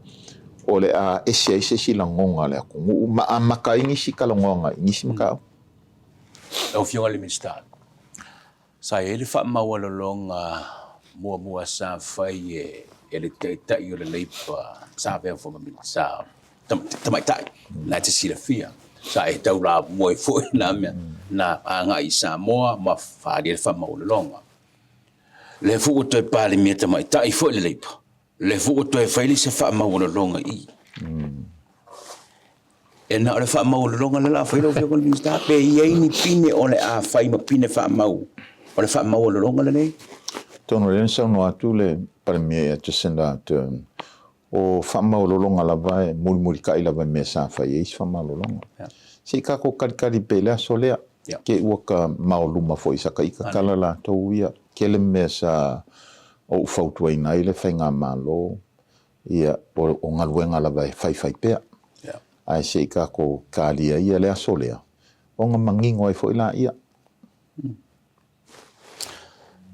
o le a ese ai se isi lagona a le atunuu ma amata ai nisi talanoaga i nisi mataupu. Lau Afioga i le Minisita, sa i ai le faamaualaloga muamua sa fai e le Taitai o le Leipa sa avea foi ma Minisita Tamaitai, na e te silafia, sa e taulamua ai foi na mea, na agai i Samoa ma faaalia le faamaualaloga. O lea foi ua toe Palemia Tamaitai foi le Leipa, O lea foi ua toe fai le isi faamaualaloga i i. E na o le faamaualaloga lea o le a fai lau Afioga i le Minisita, pe i ai ni pine o le a fai ma pine faamau o le faamaualaloga lenei? Atonu o lea na saunoa atu le Palemia ia Jacinda Ardern, o faamaualaloga lava e mulimulitai lava i mea sa fai ai isi faamaualaloga. Se i tatou talitali pea i le aso lea, te i ua ta maoluma foi i saka ita tala latou ia, tele mea sa ou fautuaina ai le Faigamalo, ia, o galuega lava e faifai pea. Ae se i tatou talia ia le aso lea, ona manino ai foi laia.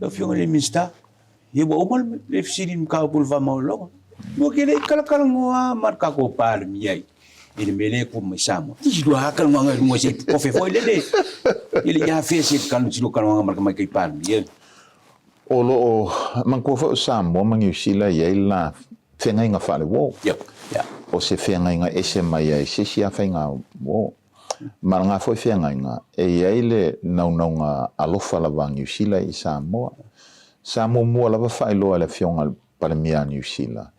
Lau Afioga i le Minisita, ia ua uma le fesili i le mataupu o le faamaualaloga. Ua ke le i talatalanoa ma le tatou Palemia i le mea lea e tuu mai Samoa. Isi lua lava talanoaga i luga se kofe foi lele. E le i afea se talanoaga ma le Tamaitai Palemia. O lo o manatua foi o Samoa ma Niu Sila e i ai le la feagaiga faale-uo. O se feagaiga ese mai ai se isi lava faiga uo. Ma lena foi feagaiga, e i ai le naunauga alofa lava a Niu Sila i Samoa. Sa muamua lava faailoa e le Afioga i le Palemia a Niu Sila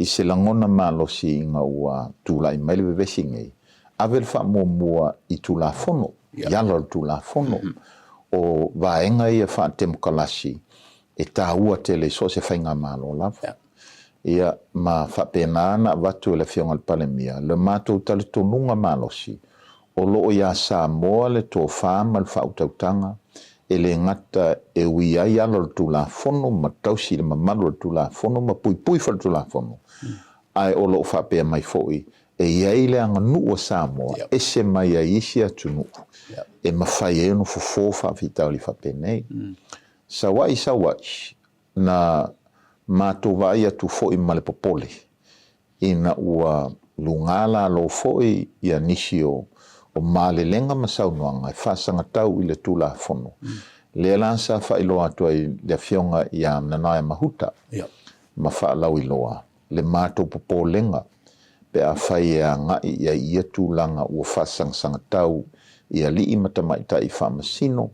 i se lagona malosi ina ua tulai mai le vevesi nei, ave le faamuamua i Tulafono, i ala o le Tulafono, o vaega ia faatemokalasi e taua tele i so o se faigamalo lava. Ia, ma faapena ona avatu e le Afioga i le Palemia le matou talitonuga malosi, o lo o iā Samoa le tofa ma le faautautaga e le gata e ui ai ala o le Tulafono ma tausi i le mamalu o le Tulafono ma puipui foi le Tulafono, ae o lo o faapea mai foi E i ai le aganuu a Samoa ese mai ai isi atunuu e mafai ai ona fofo faafitauli faapenei. Saua'i saua'i, na matou vaai atu foi ma le popole ina ua luga lalo foi ia nisi o malelega ma saunoaga e faasagatau i le Tulafono, lea la sa faailoa atu ai le Afioga ia Nanaia Mahuta ma faalauiloa. le matou popolega pe afai e agai i ai ia tulaga ua faasangasangatau i alii ma tamaitai faamasino,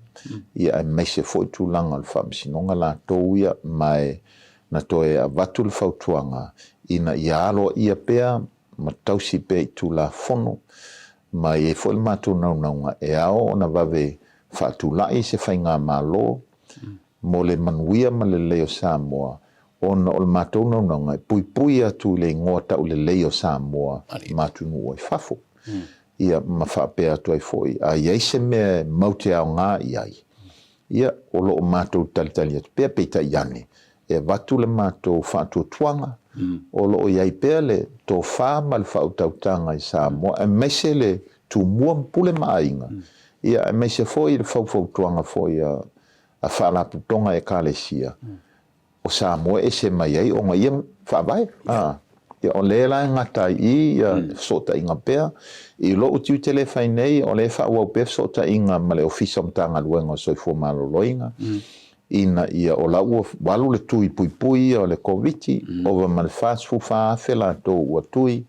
ia aemaise foi tulaga o le faamasinoga latou ia, ma e na toe avatu le fautuaga ina ia aloaia pea ma tausi pea i Tulafono, ma e i ai foi le matou naunauga e ao ona vave faatulai se faigamalo mo le manuia ma le lelei o Samoa, ona o le matou naunauga e puipui atu i le igoa taulelei o Samoa ma atunuu i fafo. Ia, ma faapea atu ai foi, a i ai se mea e mau te aoga i ai, ia, o lo o matou talitali atu pea, peitai ane, e avatu le matou faatuatuaga, o lo o i ai pea le tofa ma le faautautaga i Samoa, aemaise le Tumua ma Pule ma Aiga, ia, aemaise foi le faufautuaga foi a a Faalapotopotoga Ekalesia o Samoa e ese mai ai ona ia faavae. Ia, o lea la e gata ai i i ia fesootaiga pea. I lou tiute lea e fai nei, o lea e faaauau pea fesootaiga ma le Ofisa o Matagaluega o Soifua Maloloina, ina ia, o la ua alu le tui puipui ia o le Koviti, ova ma le 44,000 latou ua tui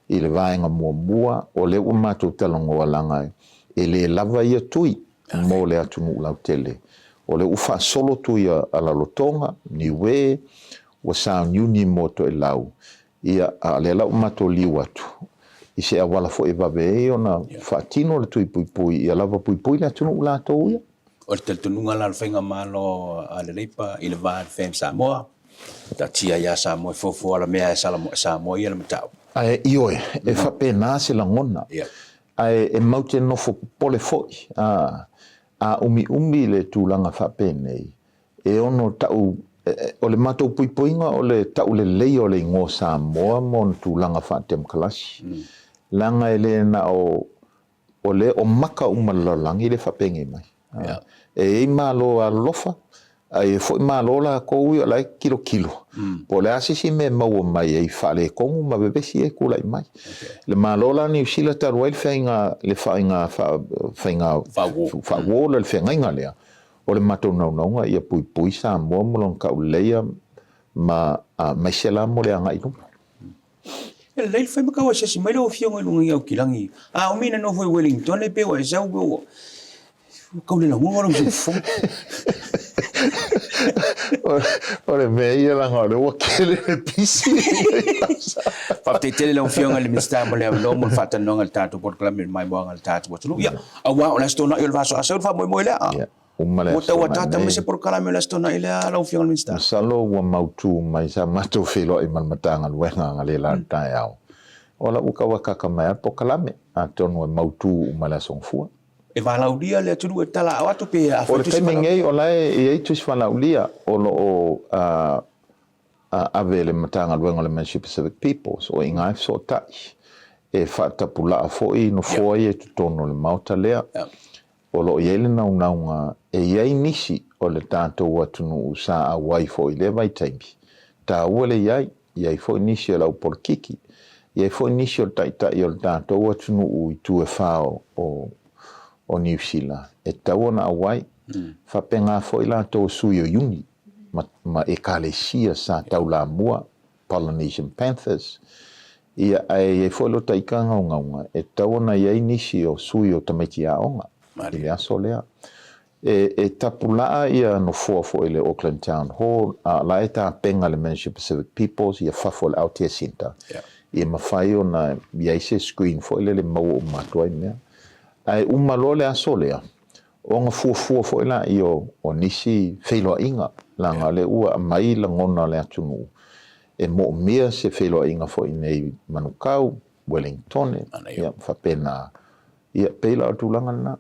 i le vaega muamua, o lea ua matou talanoa leaga e le lava ia tui. mo le atunuu lautele. O lea ua faasolo tui a Rarotonga, Niue, ua sauniuni mo Toelau, ia, a o lea la ua matou liu atu i se auala foi e vave ai ona faatino le tui puipui ia lava puipui le atunuu latou ia. O le talitonuga la o le Faigamalo a le Leipa i le va o le FAM Samoa, taatia ia Samoa e foufou alamea e Samoa ia le mataupu. Ae ioe, e faapena se lagona. Ae e mau te nofo popole foi, a, a umiumi le tulaga faapenei, e ono tau, o le matou puipuiga o le tauleleia o le igoa Samoa ma ona tulaga faatemokalasi, leaga e le na o O lea o maka uma le lalolagi le faapenei mai. E i ai Malo alolofa, ae i ai foi Malo latou ia o la e tilotilo po o le a se isi mea e maua mai ai faaletonu ma vevesi ia e tulai mai. Le Malo la o Niu Sila talu ai le faiga le faiga faiga faauo le feagaiga lea, o le matou naunauga ia puipui Samoa ma lona tauleleia ma aemaise la mo le agai i luma. E lelei le fai ma tau asiasi mai lau afioga i luga i Aukilagi. A umi na nofo i Wellington e pei ua e sau ua tau le lagona lou soifua. O le mea ia leaga o lea ua tele le pisi. Faafetai tele lau afioga i le Minisita mo le avanoa mo le faatalanoaga i le tatou polokalame i le maimoaga a le tatou atunuu. Ia, aua o le Aso Toonai o le Vaiaso a sau le faamoemoe lea. Uma le Ua aso tau ataata mai mai se nei. polokalame o le Aso Toonai lea lau Afioga i le Minisita? Masalo ua mautu mai sa matou feiloai ma le Matagaluega analeila i le taeao. O la ua tau ataata mai lava le polokalame, atonu e mautu uma i le Aso Gafua. E valaaulia le atunuu e talaao atu pe a O fai le tusi taimi valaaulia? nei o la e i ai tusi valaaulia o lo o ave e le Matagaluega o le Ministry of Pacific Peoples, o i ina e fesootai e faatapulaa foi nofoa ia i totonu o le Maota lea. O lo o i ai le naunauga e i ai nisi o le tatou atunuu sa auai foi i lea vaitaimi, taua le i ai, i ai foi nisi o le aupolokiki, i ai foi nisi o taitai o le tatou atunuu i itu e fa o Niu Sila e tatau ona auai. Faapena foi latou o sui o iuni ma ekalesia sa taulamua Polynesian Panthers, ia, ae i ai foi lota ika gaugauga, e tatau ona i ai nisi o sui o tamaiti aoga i le aso lea. E, e tapulaa ia nofoa foi i le Auckland Town Hall, a o la e tapena le Ministry of Pacific Peoples ia fafo o le Aotea Centre, ia mafai ona i ai se screen foi lele e maua uma atu ai mea. Ae uma loa le aso lea, Ona fuafua foi laia o nisi feiloaiga, leaga o lea ua aumai lagona o le atunuu e moomia se feiloaiga foi iinei i Manukau, Wellingtone, ia faapena. Ia, pei la o le tulaga lena.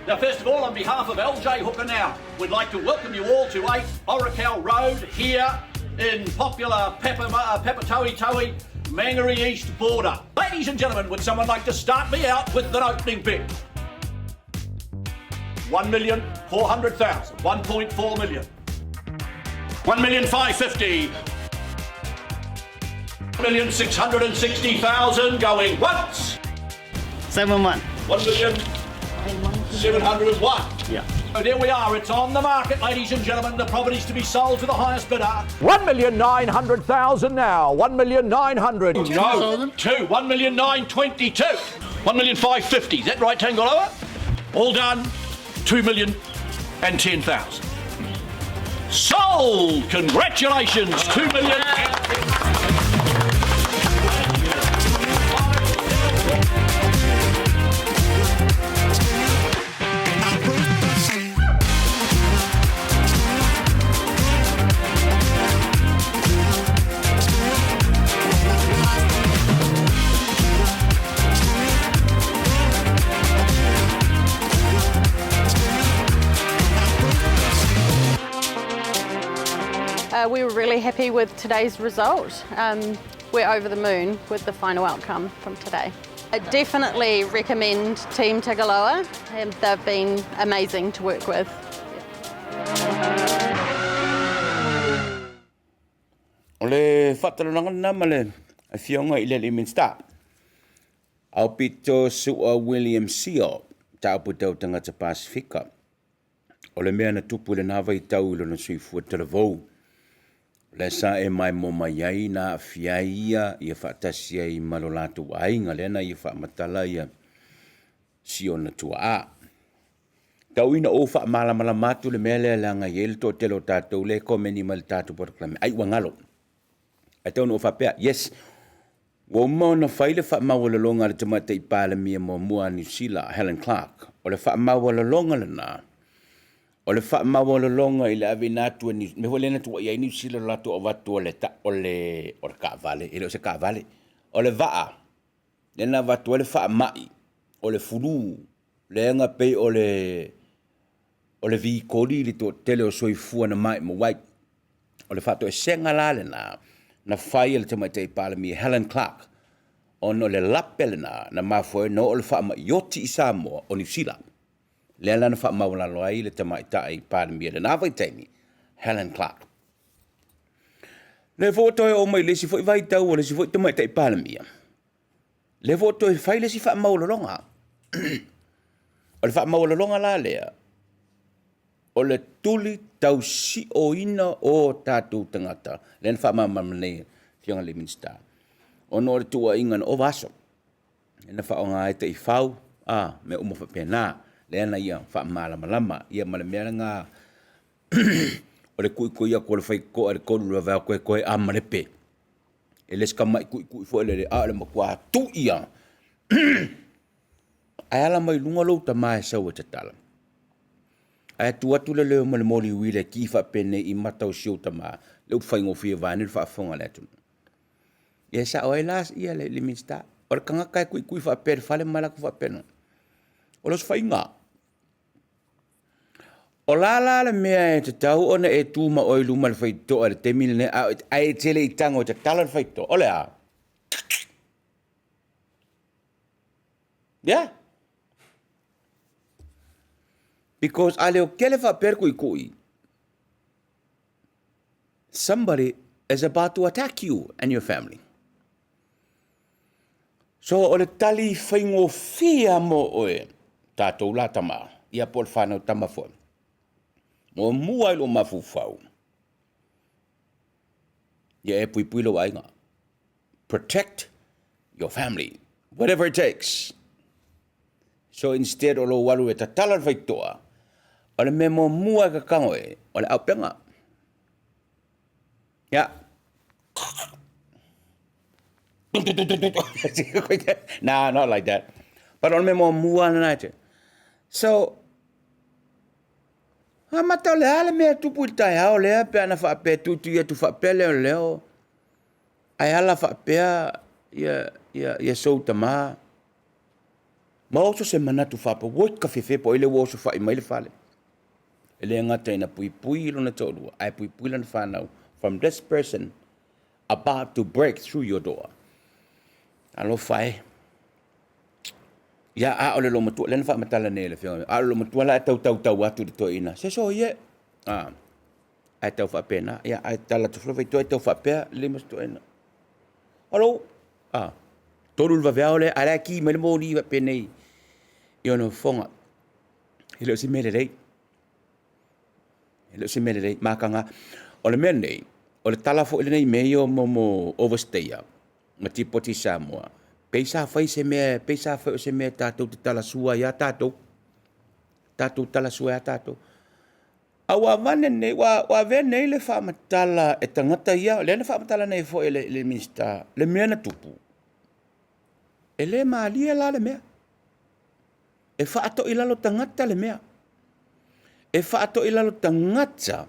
Now, first of all, on behalf of LJ Hooker Now, we'd like to welcome you all to 8 Orakau Road here in popular Papa, Papatoetoe, Mangere East border. Ladies and gentlemen, would someone like to start me out with an opening bid? 1,400,000, 1.4 million. 1,550,000. 1,660,000 going once. 7-1. 1,701,000. Yeah. So there we are. It's on the market, ladies and gentlemen. The property's to be sold to the highest bidder. 1,900,000 now. 1,900,000. No. 2. 1,922,000. 1,550,000. Is that right, Tangaloa? All done. 2,010,000. Sold! Congratulations, 2 million. We were really happy with today's result. Um, we're over the moon with the final outcome from today. I definitely recommend Team Tagaloa. Um, they've been amazing to work with. O le faatalanoaga lena ma le Afioga i le alii Minisita, aupito sua William Sio, mataupu tau tagata Pasefika. O le mea na tupu i lena vaitau i lona soifua talavou, o lea sa e maimoa mai ai na aafia ai ia ia faatasi ai ma lo latou aiga, lea na ia faamatala ia si ona tuaa. Tau ina ou faamalamalama atu le mea lea leaga e i ai le toatele o tatou lea e komeni mai i le tatou polokalame, ai ua galo. Ae tau ina ou faapea, yes, ua uma ona fai le faamaualaloga a le Tamaitai Palemia muamua a Niu Sila, Helen Clark. O le faamaualaloga lena, o le faamaualaloga i le aveina atu e Niu Sila, mea foi lea na tuuaia ai Niu Sila i le latou avatu o le o le o le taavale, e le o se taavale, o le vaa lea na avatu ai le faamai o le flu, lea na pei o le vikoli le toatele o soifua na maimau ai. O le faatoesega la lena na fai e le Tamaitai Palemia Helen Clark, ona o le lape lena na mafua ai ona oo le faamai oti i Samoa o Niu Sila. Lea la na faamaualalo ai le Tamaitai Palemia i lena vaitaimi, Helen Clark. Lea foi ua toe oo mai i le isi foi vaitau o le isi foi Tamaitai Palemia, lea foi ua toe fai le isi faamaualaloga. O le faamaualaloga la lea, o le tuli tausioina o tatou tagata, lea na faamalamalama nei e le Afioga i le Minisita, ona o le tuuaiga na ova aso, lea na faaaoga ai taifau, mea uma faapena, lea na ia faamalamalama. Ia ma le mea lena o le tuitui atu o le faitotoa i le 3 i le vaveao toe toe a malepe. E le o se tamai tuitui foi lele, a o le matua tui lava. Ae ala mai luga lou tama e sau e tatala, ae tu atu le leo ma le moli uila e ki faapenei i mata o si ou tama, le upu faigofie vaeane le faafofoga a le atunuu. Ia e sao ai la le Minisita, o le tagata e tuitui faapea i le fale ma alu atu faapena, o le osofaiga. O le a la le mea e tatau ona e tu ma oe i luma o le faitotoa i le taimi lenei ae e te le i tago e tatala le faitotoa? O le a? Yeah. Because a leotele faapea le tuitui, somebody is about to attack you and your family. So o le tali faigofie lava mo oe, tatou la tama, ia po o le fanau tama foi. Muamua i lou mafaufau, ia e puipui lou aiga. Protect your family, whatever it takes. So instead o lou alu e tatala le faitotoa, o le mea muamua e tatago e, o le auupega. Yeah. Nah, not like that. But o le mea muamua lena e te. So, amata o le a le mea e tupu i le taeao lea pe ana faapea tuitui atu faapea leo leo, ae ala faapea ia, ia, ia sou tama. Ma oso se manatu faapea, oi ka fefe po o ai lea ua osofai mai le fale. E le gata ina puipui lona toalua, ae puipui lana fanau from this person about to break through your door. Alofa e. Ia, a o le loomatua, lea na faamatala nei e le Afioga, a o le loomatua la e tau tautau atu i le toeaina, se soia, a, ae tau faapena, ia, ae tala atu foi faitotoa e tau faapea le lima o si toeaina. Hello, a, tolu le vaveao lea, ae la e ki mai le moli faapenei i ona fofoga. E le o se mea lelei. E le o se mea lelei. Mataga. O le mea lenei, o le tala foi lenei i mea ia o mo overstayer ma tipoti i Samoa, pei sa fai se mea, pei sa fai o se mea tatou te talasua ai lava tatou. Tatou talasua ai lava tatou. A ua avane nei, ua avea nei le faamatala e tagata ia, lea na faamatala nei foi e le, le Minisita, le mea na tupu. E le malie la le mea. E faatoilalo tagata le mea. E faatoilalo tagata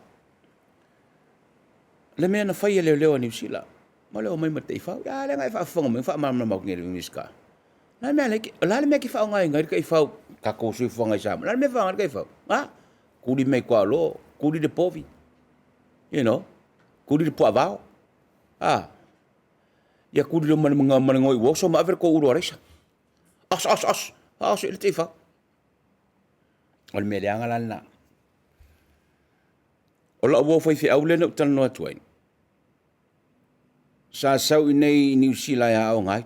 le mea na fai e leoleo a Niu Sila. Ma le omai ma taifau. Ia lea na e faafofoga mai, faamalamalama atu nei e le Minisita. O le a le mea, o le a le mea e te faaaogaina ai le taifau, tatou soifuaga i Samoa. O le a le mea e faaaoga ai le taifau? A, tuli mai tuaolo, tuli le povi, you know, tuli le puavao. A, ia tuli loa ma le, ma le goi ua oso ma ave le tou ulu araisa. Oso, oso, oso, oso i le taifau. O le mea leaga la lena. O lau uo faifeau lea na ou talanoa atu ai. Sa sau i nei i Niu Sila e aoga ai.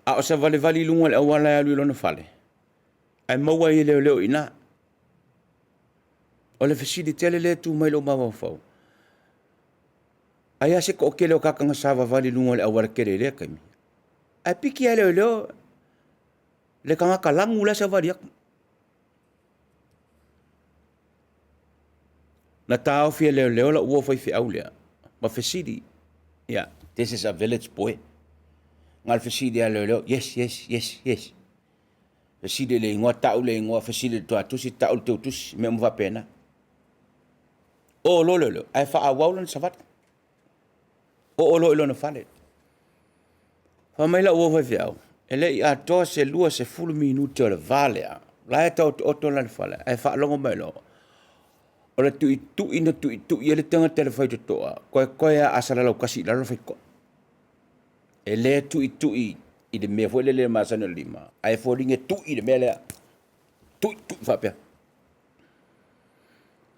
A o savalivali i luga o le auala e alu i lona fale, ae maua ai e leoleo i ina. O le fesili tele lea e tu mai i lou mafaufau, ai lava se toatele o tagata na savavali i luga o le aualatele i lea taimi, ae piki lava e leoleo le tagata lanu la e savali atu. Na taofi e leoleo lau uo faifeau lea ma fesili, ia, this is a village boy. Na o le fesili lava a leoleo, yes, yes, yes, yes. Fesili i le igoa, tau le igoa, fesili i le toatusi, tau le teutusi, mea uma faapena. Oo loa leoleo, ae faaauau lana savali. Oo loa i lona fale. Fai mai lau uo faifeau, e le i atoa se 20 minute o le va lea, la e taotooto la i le fale, ae faalogo mai loa, o le tuitui na tuitui ai le tagata i le faitotoa, koekoe lava a salalau tasi i lalo le faitotoa. E le tuitui i le mea foi lele e masani o le lima, ae foliga e tui i le mea lea, tui tui faapea.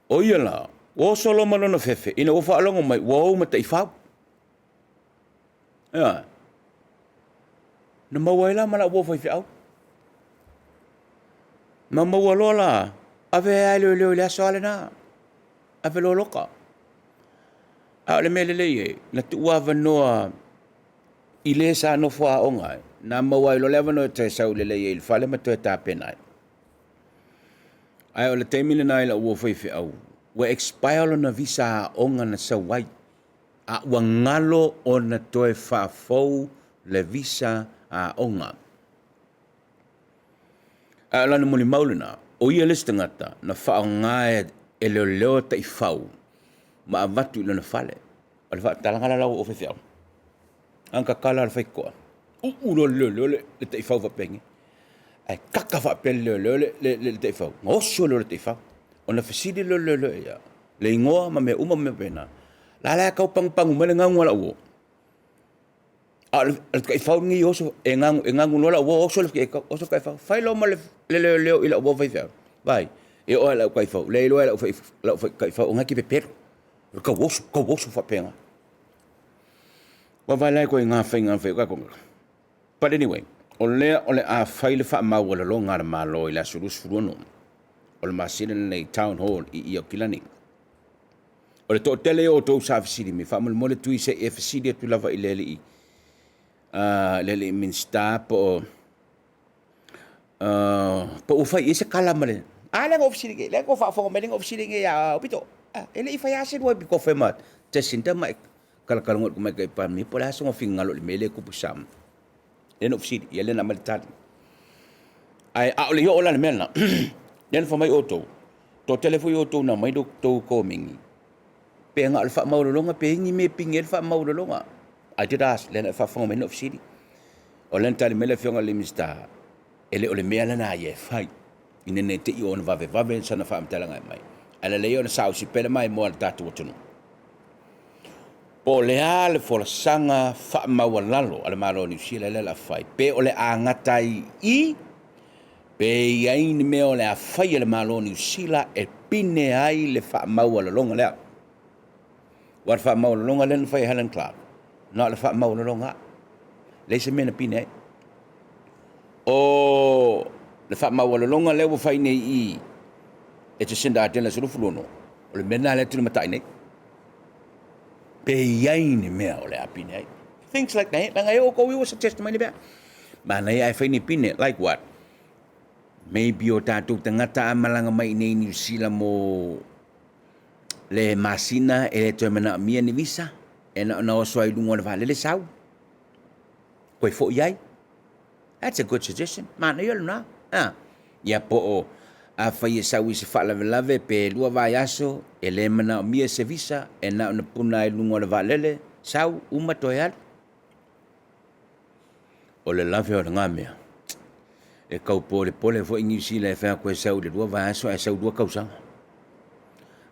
O ia la, ua oso loa ma lona fefe, ina ua faalogo mai ua ou ma taifau. Ioe. Na maua ai la ma lau uo faifeau. Na maua loa la, ave lava e leoleo i le aso lava lena, ave loa loka. A o le mea lelei e, na tuu avanoa i le sa nofo aoga ai, na maua ai loa le avanoa e toe sau lelei ai i le fale ma toe tapena ai. Ae o le taimi lena i lau uo faifeau, ua expire lona visa aoga na sau ai, a ua galo ona toe faafou le visa aoga. Ae o lana molimau lena, o ia le isi tagata na faaaoga e leoleo taifau ma avatu i lona fale. O le faatalaga la la ua ou faifeau, a na tatala le faitotoa, uu loa e le leoleo le taifau faapenei, ae kaka faapea e le leoleo le taifau, ona oso lea o le taifau. Ona fesili lea o le leoleo ia le igoa ma mea uma ma mea faapena. La la e tau pagupanu mai le gagu a lau uo, a o le taifau lenei e oso, e ganu loa lau uo oso le taifau. Fai loa ma le leoleo i lau uo faifeau, vaai, e oo lava i lau taifau, e le iloa e lau taifau o lena e te pepelo, o le tau oso, tau oso faapena. Ua vaai la i ituaiga faiga na fai ai o tatou tagata. But anyway, o lea o le a fai le faamaualaloga a le Malo i le aso 26 o le masina lenei i Town Hall i i Aukilani. O le toatele o outou sa fesili mai, faamolemole Tui se i e fesili atu lava i le alii, le alii Minisita po o po ua fai i ai se tala ma le... A lea na ou fesili nei, lea na tou faafofoga mai lea na ou fesili nei ia Aupito. E le i fai lava se lua epikofe ma Jacinta ma talatalanoa i le Tamaitai Palemia po o le a sona finagalo i le mea lea e tupu i Samoa. Lea na ou fesili, ia lea na aumai le tali. Ae a o le i oo la i le mea lena, lea na fai mai outou, toatele foi outou na aumai la outou komeni, pe na o le faamaualaloga pe i ai ni mea e pine ai le faamaualaloga. I did ask, lea na e faafofoga mai na ou fesili. O lea na tali mai le Afioga i le Minisita, e le o le mea lena ia e fai, ina ne i te i ua ona vavevave sana faamatalaga e aumai, ae lelei ona saausi pea le maimoa a le tatou atunuu. Po o le a le folasaga faamaualalo a le Malo o Niu Sila lea o le a fai, pe o le a gata ai i i, pe i ai ni mea o le a fai e le Malo o Niu Sila e pine ai le faamaualaloga lea. Aua o le faamaualaloga lea na fai e Helen Clark, na o le faamaualaloga lava, leai se mea na pine ai. O le faamaualaloga lea ua fai nei i i e Jacinda Ardern i le aso 26, o le mea lena lea e tulimatai nei. Pe i ai ni mea o le a pine ai. Things like that. Leaga e oo tou i ua suggest mai ni mea. Manaia ae fai ni pine. Like what? Maybe o tatou tagata a malaga mai i nei Niu Sila mo le masina e le toe manaomia ni visa, e na ona oso ai i luga o le vaalele sau, toe foi ai. That's a good suggestion. Manaia lena. Ah. Ia po o afai e sau i se faalavelave pe lua vaiaso, e le manaomia se visa, e na ona puna ai i luga o le vaalele, sau, uma toe alu. O le lave o lena mea, e tau polepole foi Niu Sila e fai atu e sau i le lua vaiaso ae sau lua tausaga.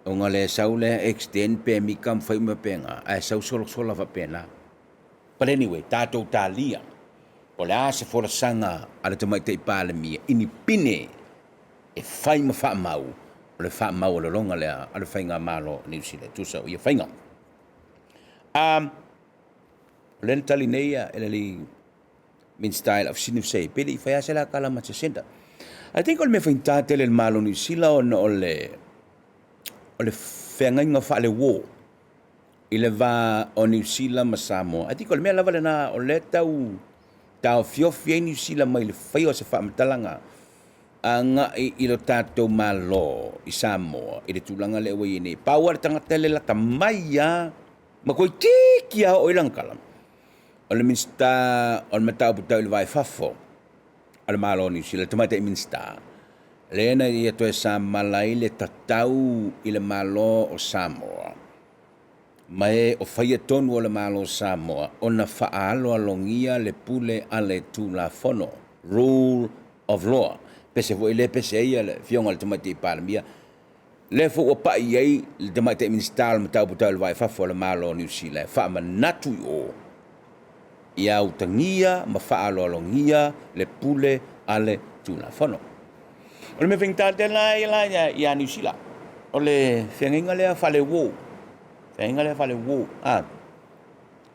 Ona le sau lea extend pemita ma fai uma faapena, ae sau solasola faapena. But anyway, tatou talia, po o le a se folasaga a le Tamaitai Palemia i ni pine e fai ma faamau o le faamaualaloga lea a le Faigamalo o Niu Sila e tusa o ia faiga. Um, o lea na tali nei ia e le alii Minisita i lau fesili na fesili ai, pe le i fai lava se la tala ma Jacinda. I think o le mea faigata tele i le Malo o Niu Sila ona o le o le feagaiga faale-war i le va o Niu Sila ma Samoa. I think o le mea lava lena o lea tau taofiofi ai Niu Sila mai le faia o se faamatalaga agai i lo tatou Malo i Samoa i le tulaga lea ua i ai nei. Pau lava le tagata lea e lata mai lava ma toeitiiti lava oo i lana tala, o le Minisita o le Mataupu Tau i le Va i Fafo a le Malo o Niu Sila, le Tamaitai Minisita, lea na ia toe samala ai le tatau i le Malo o Samoa ma e o faia tonu o le Malo o Samoa ona faaaloalogia le pule a le Tulafono, rule of law. Pese foi lea pese ai le Afioga i le Tamaitai Palemia, lea foi ua pai i ai le Tamaitai Minisita o le Mataupu Tau i le Va i Fafo a le Malo o Niu Sila e faamanatu i o ia utagia ma faaaloalogia le pule a le Tulafono. O le mea faigata tele la ia la ia Niu Sila, o le feagaiga lea faale-war, feagaiga lea faale-war. A,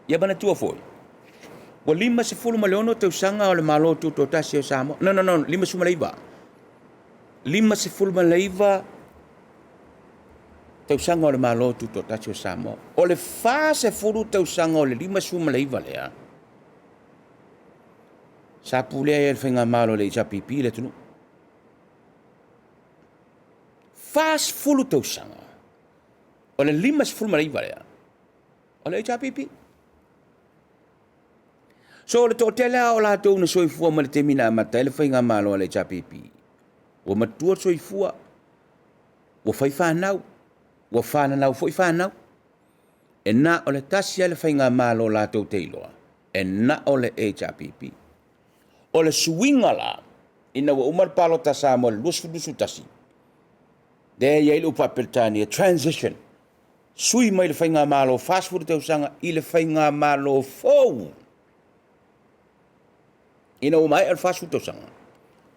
ia manatua foi, ua 56 tausaga o le Malo Tutoatasi o Samoa. No, no, no, 59. 59 tausaga o le Malo Tutoatasi o Samoa. O le 40 tausaga o le 59 lea, sa pulea ai e le Faigamalo a le HRPP le atunuu. 40 tausaga o le 59 lea, o le HRPP. So o le toatele lava o latou na soifua mai le taimi na amata ai le Faigamalo a le HRPP, ua matua le soifua, ua fai fanau, ua fananau foi fanau. E na o le tasi lava le faigamalo latou te iloa, e na o le HRPP. O le suiga la, ina ua uma le palota a Samoa i le 2021, lea e i ai le upu faa-Peretania, transition, sui mai le faigamalo 40 tausaga i le faigamalo fou. Ina ua maea le 40 tausaga,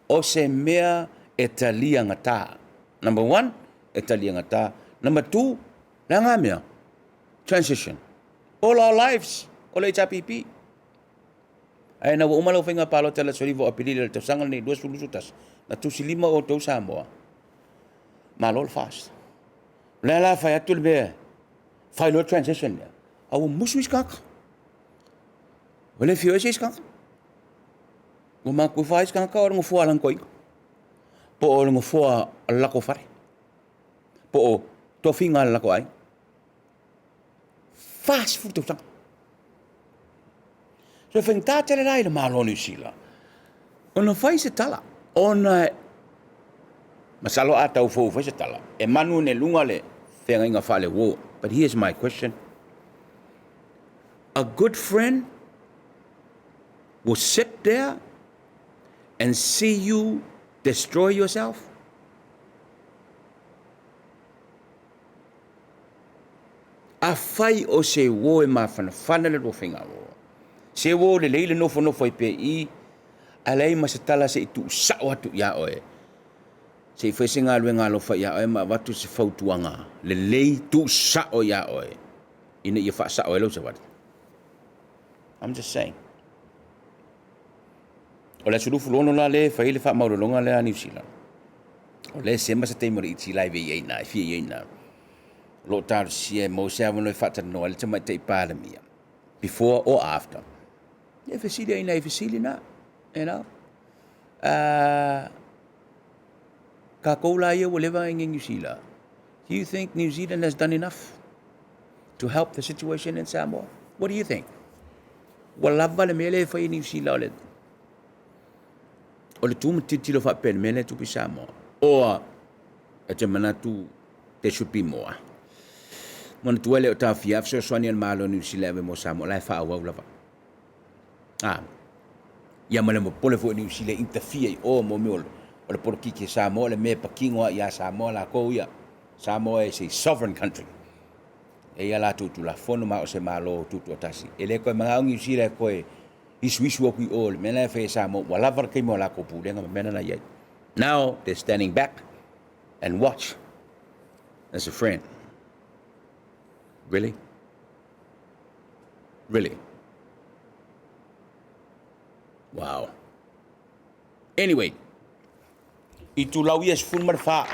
o se mea e taliagata. Number one, e taliagata. Number two, le a mea? Transition. All our lives, o le HRPP. Ae na ua uma lau faiga palota i le aso 9 o Aperila i le tausaga lenei 2021, na tusi lima outou Samoa, malo le FAST. O le a la fai atu le mea, fai loa transition lea, a ua musu isi tagata. Ua le fia o ese isi tagata. Ua matou fa isi tagata o le nofoa a lana toeaina, po o le nofoa a le latou fale, po o tofiga a le latou aiga. 40 tausaga. So e faigata tele la i le Malo o Niu Sila ona fai se tala, ona masalo a tau fou fai se tala, e manu ane i luga le feagaiga faale-war. But here's my question. A good friend will sit there and see you destroy yourself? Afai o se uo e mafanafana le lua faigauo, se uo lelei le nofonofo ai pea i i, ae leai ma se tala se i tuusao atu iā oe, se i fai se galuega alofa iā oe ma avatu se fautuaga lelei tuusao iā oe ina ia faasao ai lau savali. I'm just saying. O le aso 26 la lea e fai ai le faamaualaloga lea a Niu Sila. O lea e sema se taimi o le iti live e i ai i ina, e fia i ai i ina. O lo o talosia e maua se avanoa e faatalanoa ai le Tamaitai Palemia, before or after. E fesili ai nai fesili na, you know. Tatou la ia ua leva i Niu Sila. Do you think New Zealand has done enough to help the situation in Samoa? What do you think? Ua lava le mea lea e fai e Niu Sila o le o le tu ma tilotilo faapea i le mea lea e tupu i Samoa. Or e te manatu there should be more. Manatua e le o taofia a fesoasoani a le Malo o Niu Sila e ave mo Samoa, la e faaauau lava. A, ia ma le popole foi o Niu Sila e interfere i o mo mea o le polokiki a Samoa, o le mea e patino lava ia Samoa latou ia. Samoa is a sovereign country. E i ai a latou Tulafono ma o se Malo tutoatasi. E le toe manao Niu Sila e toe isuisu atu i o i le mea la e fai e Samoa, ua lava le taimi o latou pulega ma mea na i ai. Now they're standing back and watch as a friend. Really? Really? Wow. Anyway, itulau ia 14.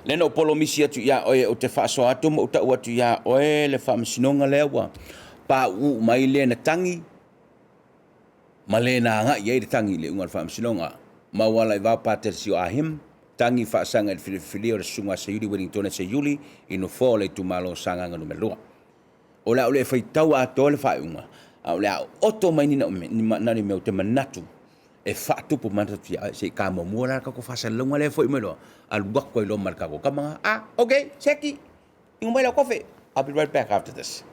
Lea na ou polomisi atu iā oe ou te faasoa atu ma ou tau atu iā oe le faamasinoga lea ua pauu mai le na tagi ma le na agai i ai le tagi i le iuga o le faamasinoga. Maualaivao Patalsio Ahim, tagi faasaga i le filifilia o le Susuga a Seiuli Wellingtone Seiuli i nofoa o le itumalo o Sagaga Nu.2. O le a ou le faitau atoa le faaiuga, a o le a oto mai ni na ni mea ou te manatu e faatupu manatu ia se i ka muamua la le tatou faasalalauga lea e foi mai loa, alu atu ai loa ma le tatou tama na. Ah, okay, Seki, ingo mai lau kofe. I'll be right back after this.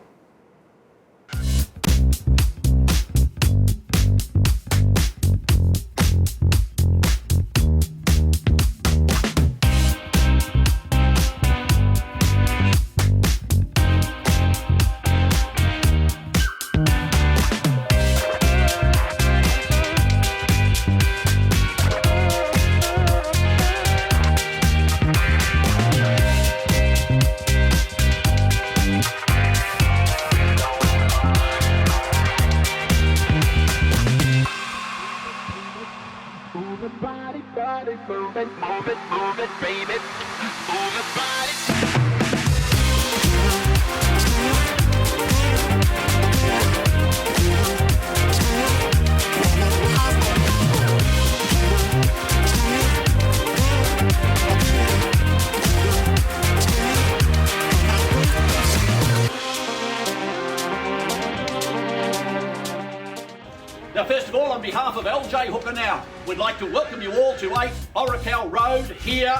Now, first of all, on behalf of LJ Hooker Now, we'd like to welcome you all to 8 Orakau Road here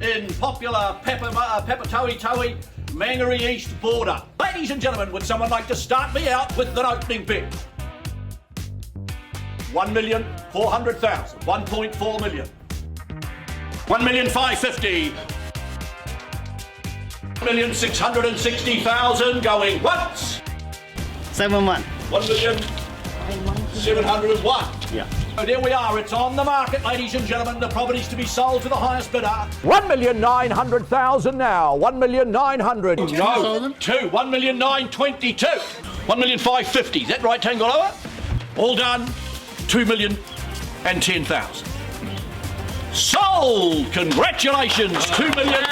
in popular Papatoetoe, Mangere East border. Ladies and gentlemen, would someone like to start me out with an opening bid? 1,400,000, 1.4 million. 1,550,000. 1,660,000 going once. 7-1. 1,701,000. Yeah. So there we are. It's on the market, ladies and gentlemen. The property's to be sold to the highest bidder. 1,900,000 now. 1,900,000. No, two. 1,922,000. 1,550,000. Is that right, Tangaloa? All done. 2,010,000. Sold! Congratulations, 2 million.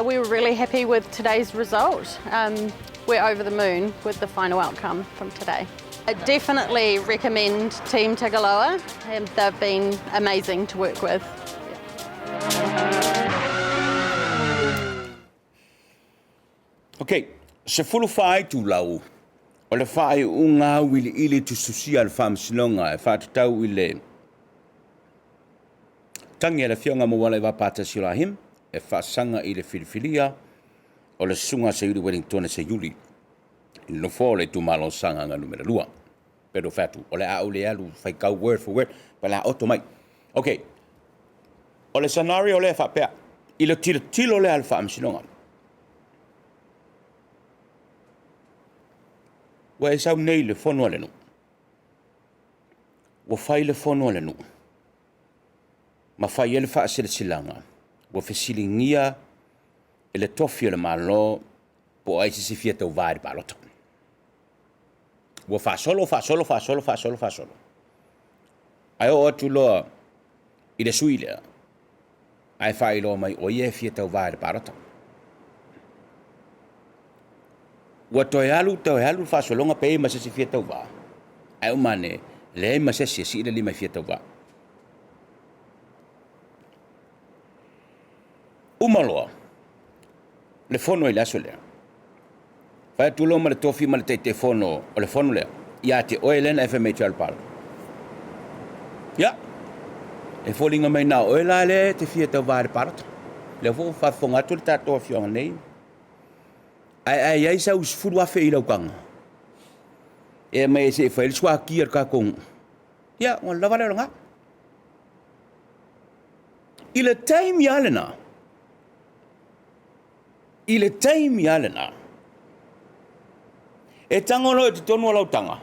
We were really happy with today's result. We're over the moon with the final outcome from today. I definitely recommend Team Tagaloa. They've been amazing to work with. Ok, 14 itulau o le faaiuga auiliili tusitusia a le Faamasinoga e faatatau i le tagi a le Afioga Maualaiva Patasi Rahim e faasaga i le filifilia o le Susuga Seiuli Wellingtone Seiuli i le nofoa o le itumalo o Sagaga Numera 2. Pe fai atu, o le a ou le alu faitau word for word, pa le a oto mai. Ok, o le scenario lea e faapea, i le tilotilo lea a le Faamasinoga, ua e sau nei i le fono a le nuu, ua fai le fono a le nuu, ma fai ai le faasilasilaga, ua fesiligia e le tofi o le Malo po o ai se isi fia tauvā i le palota. Ua faasolo, faasolo, faasolo, faasolo, faasolo. Ae oo atu loa i le sui lea, ae faailoa mai o ia e fia tauvā i le palota. Ua toe alu, toe alu le faasologa pe i ai ma se isi fia tauvā, ae uma ane, leai ma se isi e sii le lima e fia tauvā. Uma loa le fono i le aso lea, fai atu loa ma le tofi ma le Taitaifono o le fono lea, ia te oe lea na e fai mai e te alu palota. Ia, e foliga mai na o oe la lea e te fia tauvā i le palota. Lea foi ua faafofoga atu le tatou afioaga nei. Ae a i ai sau 10,000 i lau taga. E mai e se i fai le suaki a le tatou nuu. Ia, ona lava lea o lena. I le taimi lava lena, i le taimi lava lena, e tago loa i totonu o lau taga,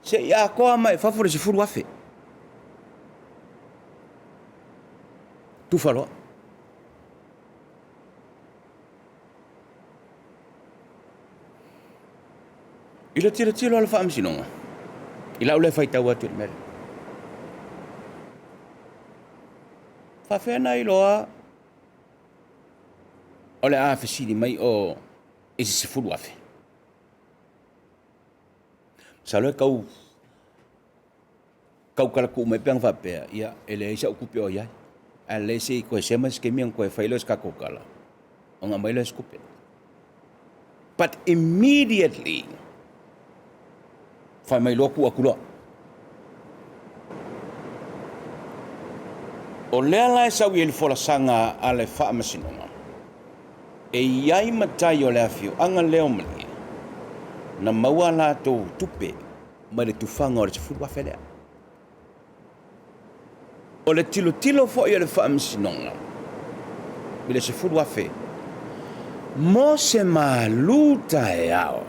se i atoa mai i fafo le 10,000. Tufa loa. I le tilotilo a le Faamasinoga, i lau lea faitau atu i le mea lea, faafefea na iloa o le a fesili mai o i se 10,000? Masalo e tau tau talatuu mai pe ana faapea, ia, e leai sau tupe o i ai. Ae lelei se i toe sema se taimi ona toe fai lea o se tatou tala, ona aumai lea o se tupe. But immediately, fai mai loa tuu atu loa. O lea la e sau i ai le folasaga a le Faamasinoga, e i ai matai o le afioaga lea o Malie, na maua a latou tupe mai le tufaga o le 10,000 lea. O le tilotilo foi a le Faamasinoga i le 10,000 mo se malu taeao,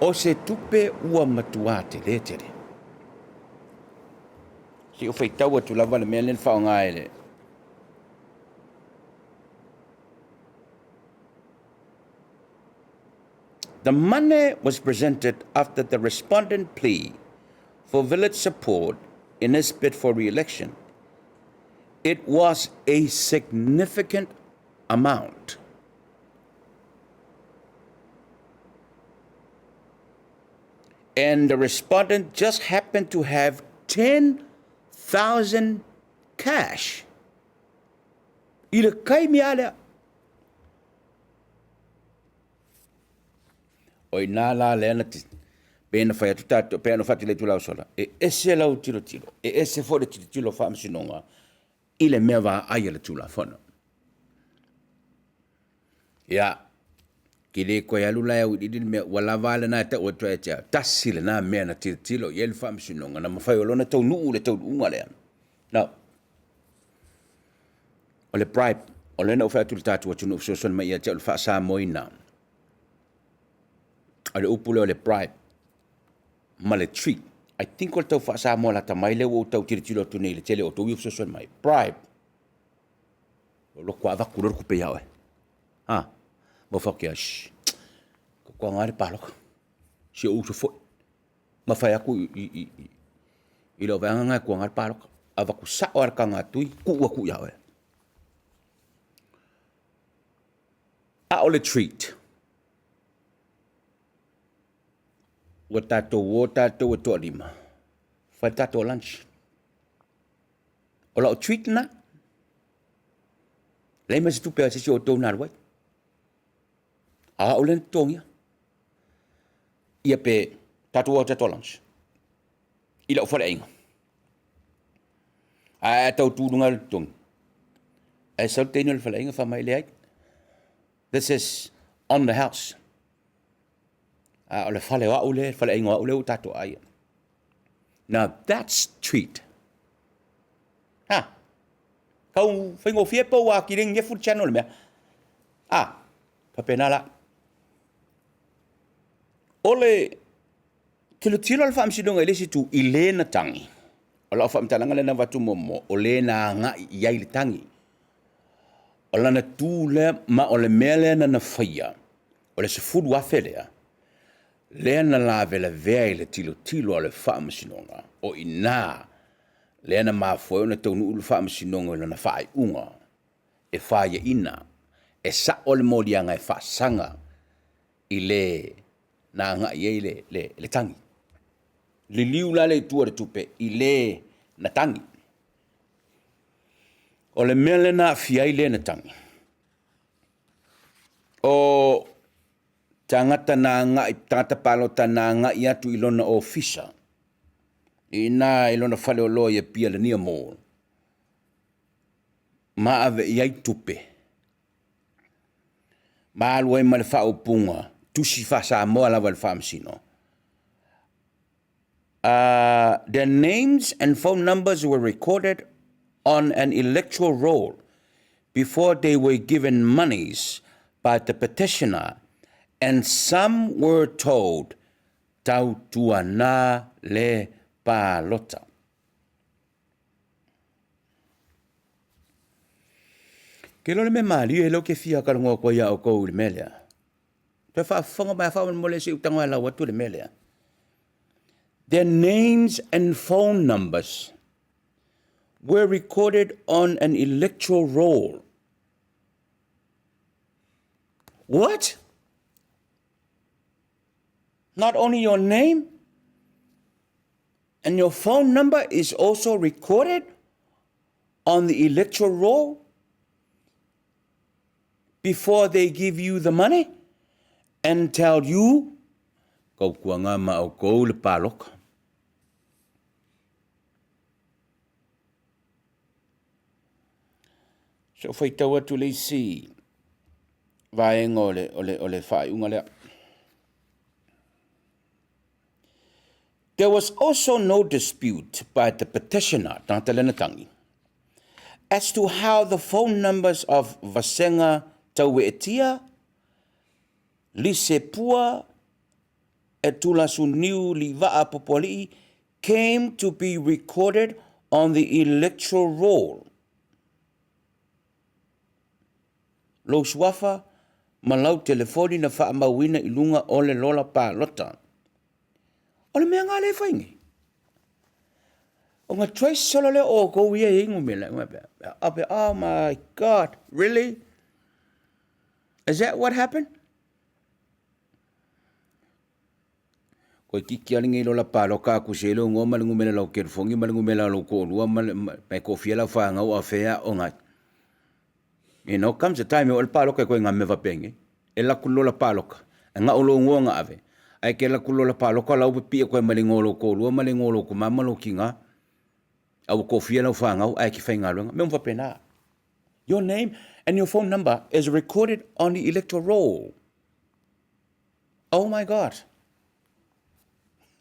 o se tupe ua matuā tele tele. Se i ou faitau atu lava le mea lea na faaaoga e le The money was presented after the respondent plea for village support in his bid for re-election. It was a significant amount. And the respondent just happened to have 10,000 cash. I le taimi lava lea. O i ina la lea na pe na fai atu tatou, pe na fai atu lau sola, e ese lau tilotilo, e ese foi le tilotilo faamasinoga i le mea vaai a le Tulafono. Ia, ke le toe alu la e auiliili le mea, ua lava a lena e tau atu ai ia te au, tasi lena mea na tilotilo i ai le faamasinoga, na mafai o lona taunuu le taunuuga lea. No. O le bribe, o lea na ou fai atu i le tatou atunuu fesoasoani mai ia te au i le faa-Samoaina o le upu lea o le bribe ma le treat. I think o le tau faa-Samoa lata mai lea ua ou tau tilotilo atu nei i le tele o outou ia fesoasoani mai. Bribe, o loko lava avatu loa le tupe ia oe. Ha, ma ou fai atu, shh, toaga le palota, si ou uso foi. Ma fai atu i lau vaega lena e tuaga le palota. Avatu sao lava le taga a Tui, tuu atu ia oe. A o le treat, ua tatou o tatou e toalima, fai le tatou lunch. O lau treat lena. Leai ma se tupe a se isi o outou na alu ai. A o au lea na totogia. Ia pe tatou o tatou lunch i lau faleaiga. Ae a tau tu luga o le totogi, ae sau le teine o le faleaiga fai mai leai. This is on the house. A o le fale o au lea, le faleaiga o au lea ua tatou ai. Now that's treat. Ha. Kau faigofie po ua kileng ye food channel le mea. Ah, faapena la. O le tilotilo a le Faamasinoga i le isi itu i le na tagi, o lau faamatalaga lea na avatu muamua, o le na agai i ai le tagi. O lana tu lea ma o le mea lea na na faia, o le 10,000 lea, lea na lavelavea i le tilotilo a le Faamasinoga, o i ina lea na mafua ai ona taunuu le Faamasinoga i lona faaiuga e faiaina e sao le moliaga e faasaga i le na agai i ai le, le, le tagi. Liliu la le itu o le tupe i le na tagi. O le mea lea na aafia ai le na tagi, o tagata na agai, tagata palota na agai atu i lona ofisa, i ina i lona faleoloa i Apia i le Near Mall, ma ave i ai tupe, ma alu ai ma le faaupuga, tusi faa-Samoa lava i le Faamasino. Their names and phone numbers were recorded on an electoral roll before they were given monies by the petitioner and some were told tautuana le palota. Ke iloa le mea malie lea ou te fia talanoa atu ai ia outou i le mea lea. Toe faafofoga mai faamolemole se i ou tago e lau atu le mea lea. Their names and phone numbers were recorded on an electoral roll. What? Not only your name and your phone number is also recorded on the electoral roll before they give you the money and tell you kaukuaga ma oukou le paloka. Se i ou faitau atu le isi vaega o le, o le, o le faaiuga lea. There was also no dispute by the petitioner, tagata lea na tagi, as to how the phone numbers of Vasega Taueetia, Lise Pua, Etulasu Liva'a Popoali'i came to be recorded on the electoral roll. Lou suafa ma lau telefoni na faamauina i luga o le lola palota. O le mea nga le fai nei. O nga trace solo lea o outou ia e ingo mea la. Oh my God, really? Is that what happened? Koe kiki ali ngei lola paloka aku se lo ngo ma le ngumela lau kelifongi ma le ngumela lou ko'olua ma le ma e ko'ofia lau fagau a fea o ngai. You know, comes a time e oo le paloka e koe ngā mea faapea E laku lola paloka, e nga'o lou ngoa nga ave. Ae ke laku lola paloka la ua pipii koe ma le igoa o lou ko'olua ma le igoa o lou tama ma lou kina. A ua ko'ofia lau fagau ae ke faigaluega. Mea uma faapena. Your name and your phone number is recorded on the electoral roll. Oh my God.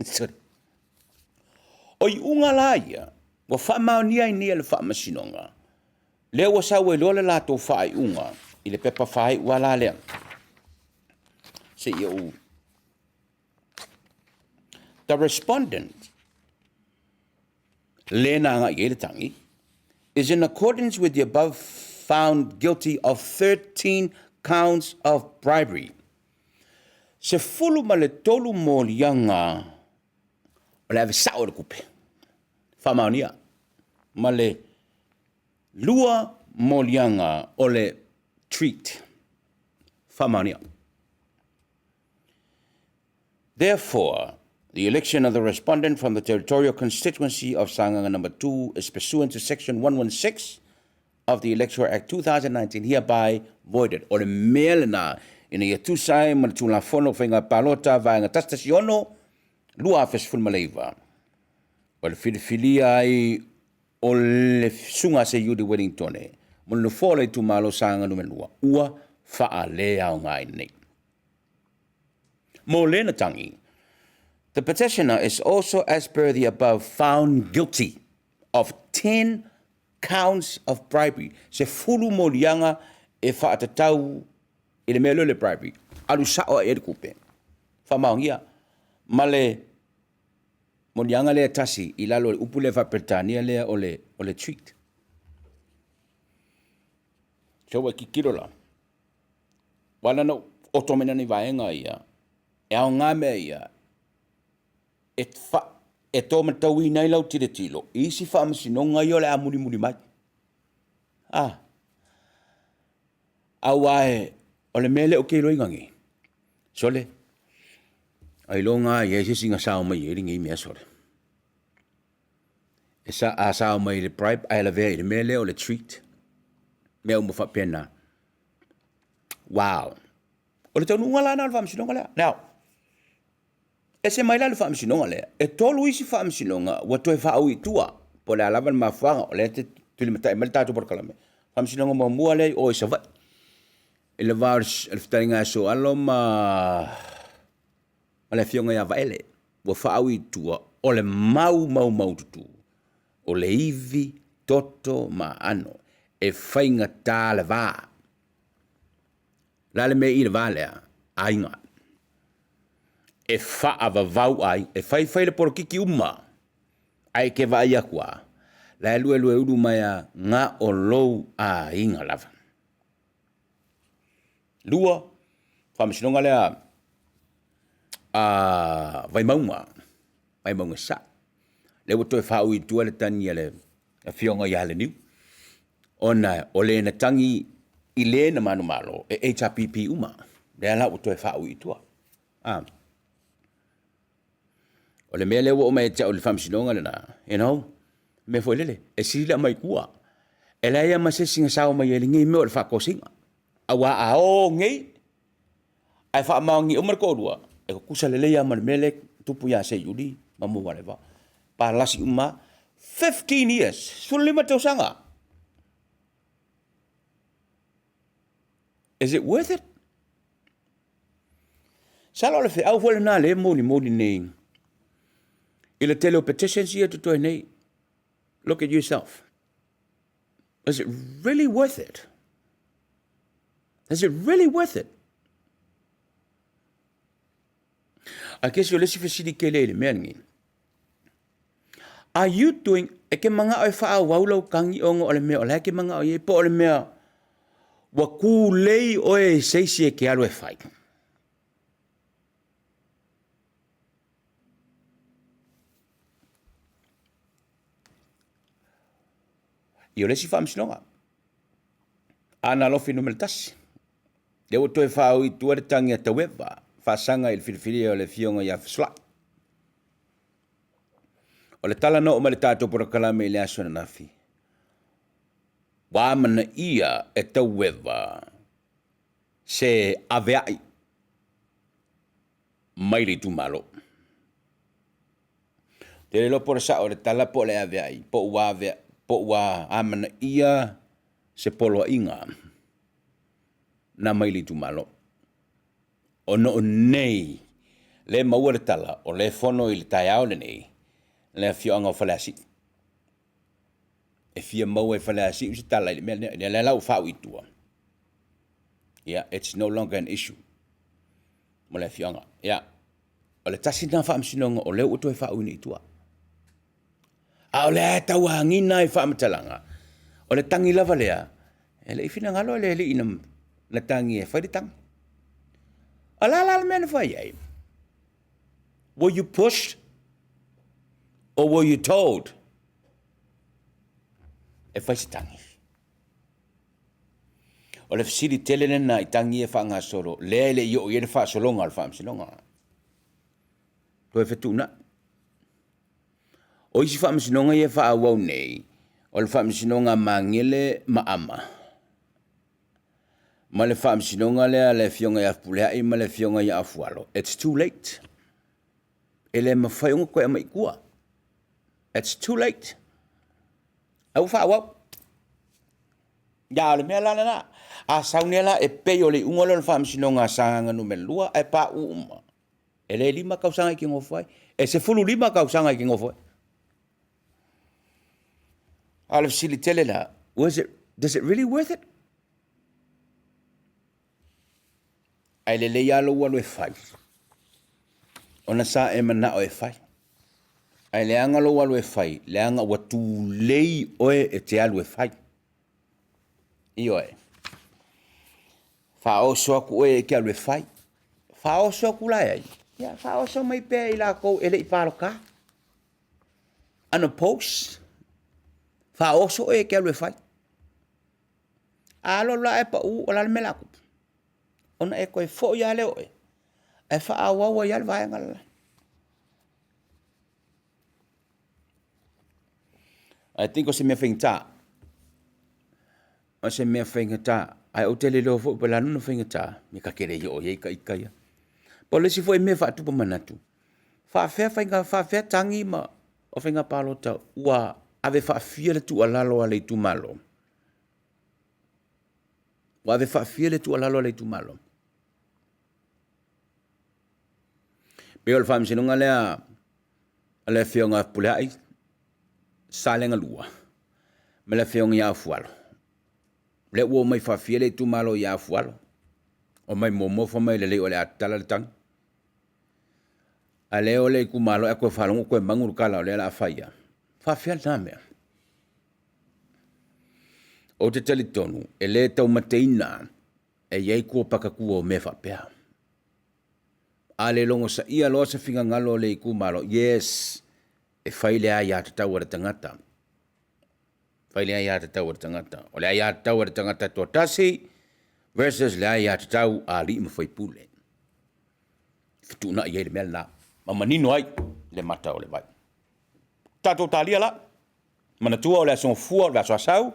Sorry. O iuga la ia, ua faamaonia ai nei e le Faamasinoga, lea ua sau ai loa le latou faaiuga i le pepa faaiu la lea. Se i ou. The respondent, le na agai ai le tagi, is in accordance with the above found guilty of 13 counts of bribery. 13 moliaga o le ave sao o le tupe. Faamaonia. Ma le lua moliaga o le treat. Faamaonia. Therefore, the election of the respondent from the territorial constituency of Sagaga number 2 is pursuant to section 116 of the Electoral Act 2019 hereby voided. O le mea lena ina ia tusa ai ma le Tulafono o Faiga Palota Vaega 116 2019, o le filifilia ai o le Susuga a Seiuli Wellingtone mo le Nofoa o le Itumalo Sagaga Nu.2 ua faaleaogaina nei. Mo lena tagi, the petitioner is also as per the above found guilty of 10 counts of bribery, 10 moliaga e faatatau i le mea lea o le bribery, alu sao ai le tupe, faamaonia ma le moliaga lea e tasi i lalo o le upu lea faa-Peretania lea o le, o le treat. So ua tilotilo la, ua ala ona oto mai nei vaega ia, e aoga mea ia, e, fa, e tōmatauina ai lau tilotilo i isi faamasinoga ia o le a mulimuli mai. Ah, aua e, o le mea lea ou te iloaina nei, sole, ailoga a i ai se isi na sao mai ai lenei mea sole. E sa, a sao mai i le bribe, ae lavea i le mea lea o le treat. Mea uma faapena. Wow. O le taunuuga la lena o le faamasinoga lea. Now, ese mai la le faamasinoga lea, e tolu isi faamasinoga ua toe faaui i tua, po o le a lava le mafuaaga, o lea e te tulimatai mai le tatou polokalame. Faamasinoga muamua lea i o i Savaii, i le va o le fetalaiga ia Sooalo ma le afioga ia Vaele, ua faaui i tua. O le mau maumaututu, o le ivi, toto ma aano e faigata le va. O le a le mea i i le va lea? Aiga. E faavavau aiga. E faifai le polokiki uma, ae e te vaai atu lava, la e luelueulu mai lava, na o lou aiga lava. Lua, faamasinoga lea a Vaimauga, Vaimauga Sasae, lea ua toe faaui i tua le tagi a le afioga ia Leniu, ona o le na tagi i le na manumalo, e HRPP uma. Lea la ua toe faaui i tua. O le mea lea ua oo mai ia te au i le faamasinoga lena, you know, mea foi lele, e sili le aumai i tua. E leai lava ma se isi na sao mai ai i lenei mea o le faatosina. Aua a o nei, ae faamaonia uma le toalua, e tutusa lelei lava ma le mea lea e tupu ia Seiuli ma Mualeva, palasi uma lava, 15 years, 15 tausaga. Is it worth it? Sala o le feau foi lena lea e molimoli nei i le tele o petitions ia e totoe nei. Look at yourself. Is it really worth it? Is it really worth it? A kesi o le isi fesili tele i le mea lenei. Are you doing, e ke mangao e faaauau lau tagi ona o le mea o la e ke mangao i ai, po o le mea ua tulei oe i se isi e ke alu e fai? Ia o le isi faamasinoga, Aana Alofi Nu.1, lea ua toe faaui i tua le tagi a Taueva, faasaga i le filifilia o le afioga ia Fesolai. O le tala na oo mai i le tatou polokalame i le aso ananafi, ua amanaia e Taueva se aveai mai le itumalo. Ou te le iloa po o le sao o le tala po o le aveai, po ua ave, po ua amanaia se poloaiga na mai le itumalo. Ona o nei lea e maua le tala o lea e fono i le taeao lenei le afioaga o Faleasiu. E fia maua e Faleasiu se tala i le mea lea, o lea la ua faaui i tua. Ia, it's no longer an issue mo le afioaga. Ia, o le tasi lena faamasinoga o lea ua toe faauiina i tua. A o lea e tauagiga i faamatalaga, o le tagi lava lea, e le i finagalo le alii na, na tagi e fai le tagi. O le a la le mea na fai ai? Were you pushed or were you told? E fai se tagi. O le fesili tele lena i tagi e faagasolo, lea e le i oo i ai le faasologa o le faamasinoga. Toe fetuunai. O isi faamasinoga ia e faaauau nei, o le faamasinoga a Magele ma Ama, ma le faamasinoga lea a le afioga ia Fepuleai ma le afioga ia Afualo. It's too late. E le mafai ona toe aumai i tua. It's too late. Ae ua faaauau. Ia, o le mea la lena. A sau nei la e pei o le iuga lea o le faamasinoga a Sagaga Nu.2 ae pauu uma. E le 5 tausaga e te nofo ai, e 15 tausaga e te nofo ai. A o le fesili tele la, was it, does it really worth it? Ae lelei lava lou alu e fai, ona sa e manao e fai. Ae leaga lou alu e fai, leaga ua tulei oe e te alu e fai. Ioe. Faaoso atu oe e te alu e fai. Faaoso atu la e ai? Ia, faaoso mai pea i latou e le i palota. Unopposed. Faaoso oe e te alu e fai. A alu alu la ae pau, o le a le mea o le a tupu? Ona e toe foi lava lea o oe, ae faaauau ai lava le vaega le la. I think o se mea faigata. O se mea faigata. Ae ou te le iloa foi po o le a lona faigata, ia ta te le i oo i ai ta ita ia. Po o le isi foi mea e faatupu manatu, faafefea faiga, faafefea tagi ma o faiga palota ua ave faafia le tuualalo a le itumalo? Ua ave faafia le tuualalo a le itumalo? Pei o le faamasinoga lea a le Afioga a Fepuleai Salega 2 ma le Afioga ia Afualo. Lea ua omai faafia le itumalo ia Afualo. Omai muamua fai mai lelei o le a tatala le tagi. A lea o le itumalo ae toe faalogo toe magu le tala o lea o le a fai ia. Faafefea lena mea? Ou te talitonu e le taumateina e i ai tua patatua o mea faapea. A le logosaia loa se finagalo o le itumalo, yes, e fai le aiatatau a le tagata. Fai le aiatatau a le tagata. O le aiatatau a le tagata e toatasi versus le aiatatau a alii ma faipule. Fetuunai ai le mea lena ma manino ai le mata o le vai. Tatou talia la. Manatua o le Aso Gafua o le Aso Asau,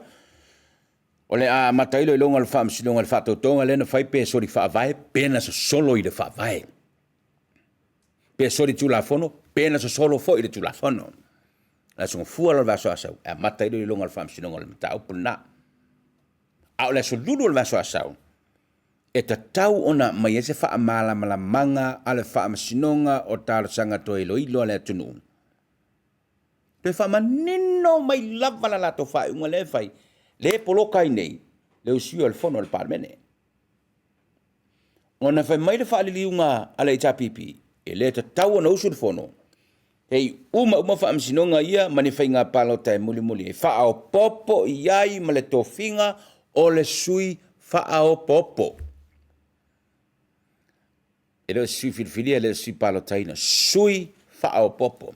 o le a amata ai iloiloga o le Faamasinoga i le faatautoga lea na fai pe soli faavae pe na sosolo i le faavae. Pe soli tulafono pe na sosolo foi i le tulafono. Le Aso Gafua la o le Aso Asau e amata ai le iloiloga o le Faamasinoga o le mataupu lena. A o le Aso Lulu o le Aso Asau, e tatau ona aumai ai se faamalamalamaga a le Faamasinoga o Talosaga Toe Iloilo a le atunuu, toe faamanino mai lava la latou faaiuga lea e fai, lea e poloka ai nei le usuia o le fono a le Palemene. Ona fai mai le faaliliuga a le HRPP, e le tatau ona usu le fono, e i uma uma faamasinoga ia ma ni faiga palota e mulimuli e faaopoopo i ai ma le tofiga o le sui faaopoopo. E le o se sui filifilia, e le o se sui palotaina, sui faaopoopo.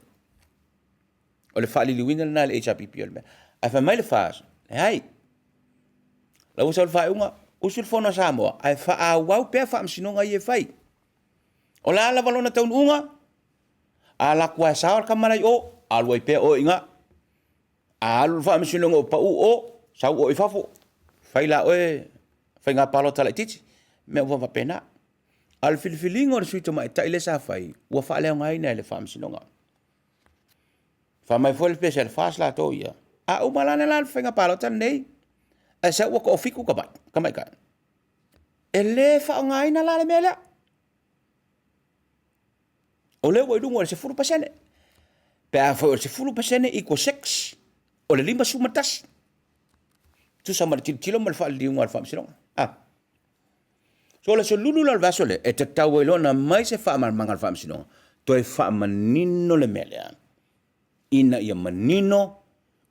O le faaliliuina lena e le HRPP o le mea. Ae fai mai le FAST, leai, la ua sau le faaiuga, usu le fono a Samoa, ae faaauau pea faamasinoga ia e fai. O le a lava lona taunuuga, a alu atu lava e sao le tama la i o, alu ai pea oe i ina. A alu le faamasinoga ua pau o, sau oe i fafo, fai la oe faiga palota laitiiti, mea uma faapena. A o le filifiliga o le sui tamaitai lea sa fai, ua faaleaogaina e le faamasinoga. Fai mai foi le pese a le FAST latou ia, a uma la le faiga palota lenei, ae sau ua toafitu tamaitai. E le faaaogaina la le mea lea. O lea ua i luga o le 10%. Pe a foi o le 10% equal 6, o le 51. Tusa ma le tilotilo ma le faaliliuga a le faamasinoga. Ah. So o le aso lulu la o le vaiaso lea, e tatau ai loa ona aumai se faamalamalamaga a le faamasinoga, toe faamanino le mea lea, ina ia manino,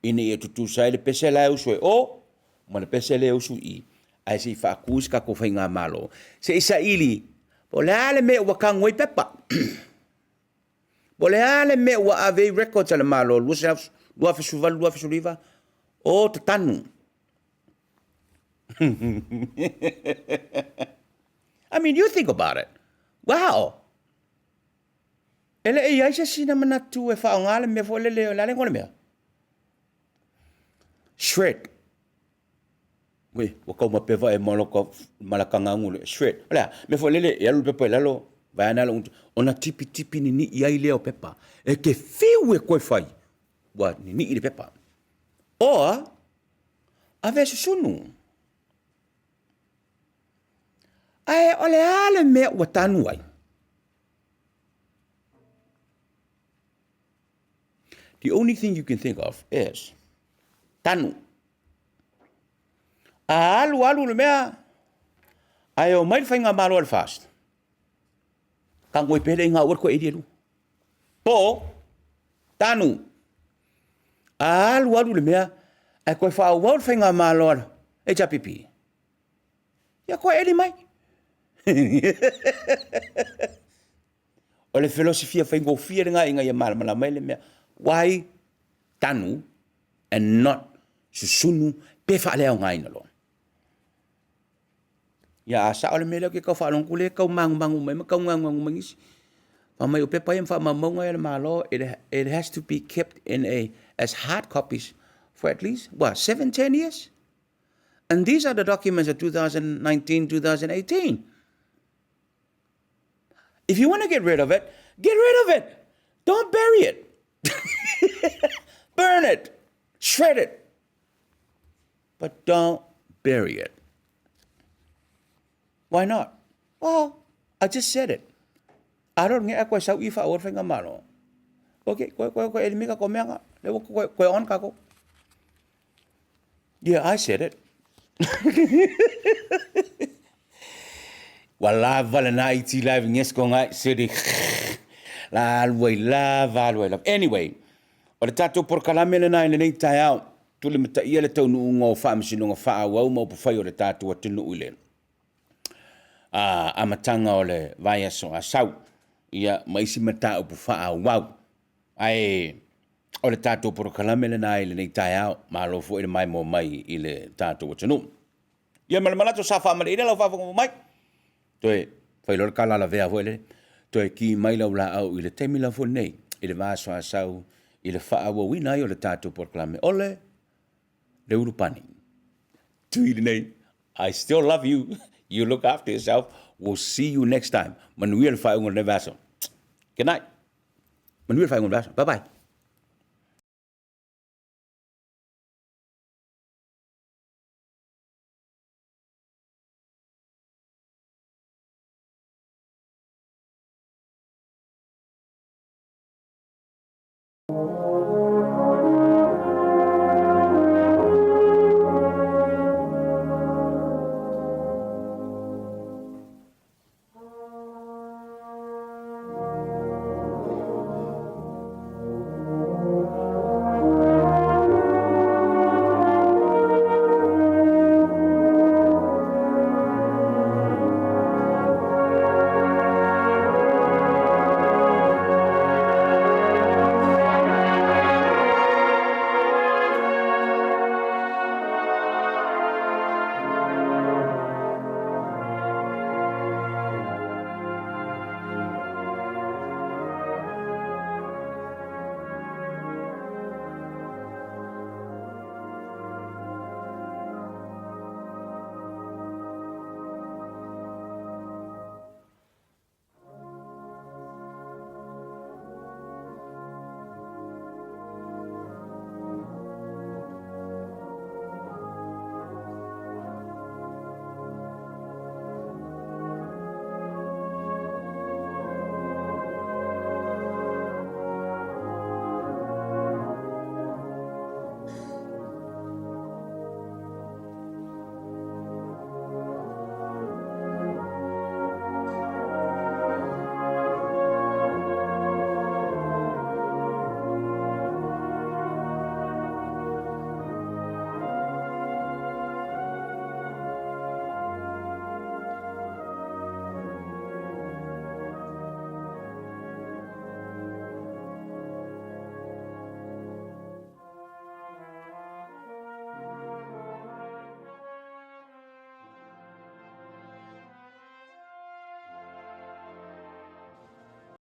ina ia tutusa ai le pese la e usu e o, ma le pese lea e usu i i, ae se i faatu se tatou faigamalo, se i saili po o le a le mea ua tanu ai pepa, po o le a le mea ua ave ai records a le Malo 2018, 2019, o tatanu. I mean, you think about it. Wow! E le i ai se isi na manatu e faaaoga le mea foi lele, o le a le igoa o le mea? Shred. Ui, ua taumapeva e malakagagu le shred. O le a? Mea foi lele, e alu le pepa i lalo, vaeane lou ona tipitipi ninii ai lea o pepa. E te fiu e toe fai, ua ninii le pepa. Or, ave e susunu. Ae o le a le mea ua tanu ai? The only thing you can think of is tanu. A alu alu le mea, ae o mai le faigamalo a le FAST, tanu ai pea le iga aua le toe eli e lua. Po, tanu. A alu alu le mea, ae toe faaauau le faigamalo a le HRPP, ia toe eli mai. O le felosofia faigofie lena ina ia malamalama ai le mea. Why tanu and not susunu pe faaleaogaina loa? Ia a sao le mea lea ou te tau faalogo atu lea e tau magumagu mai ma tau gagugagu mai nisi. Fai mai o pepa ia ma faamaumauga ia a le Malo, it has to be kept in a as hard copies for at least what 7 10 years. And these are the documents of 2019, 2018. If you want to get rid of it, get rid of it. Don't bury it. Burn it. Shred it. But don't bury it. Why not? Well, I just said it. I don't get koe sau i wha faigamalo. Ok, koe, koe, koe, elimika ko meanga, le ua koe, koe on kako. Yeah, I said it. Ua lava lena iti live ngesko ngai sedi la alu ai lava alu ai lava. Anyway, o le tatou porokalame lena i lenei taeao, tulimataia le taunuuga o faamasinoga faaauau ma upufai o le tatou atunuu i le amataga o le vaiaso Asau, ia ma isi mataupu faaauau. Ae o le tatou porokalame lena i lenei taeao, malo foi le maimoa mai i le tatou atunuu. Ia ma le manatu sa faamaliina lau faafogafoga mai, toe fai loa le kalalavea foi lele, toe ki mai lau laau i le taimi lava foi lenei, i le va aso Asau i le faaauauina ai o le tatou porokalame o le le ulupani. Tui lenei, I still love you. You look after yourself. We'll see you next time. Manuia le faaiuga o lenei vaiaso. Good night. Manuia le faaiuga o le vaiaso. Bye bye.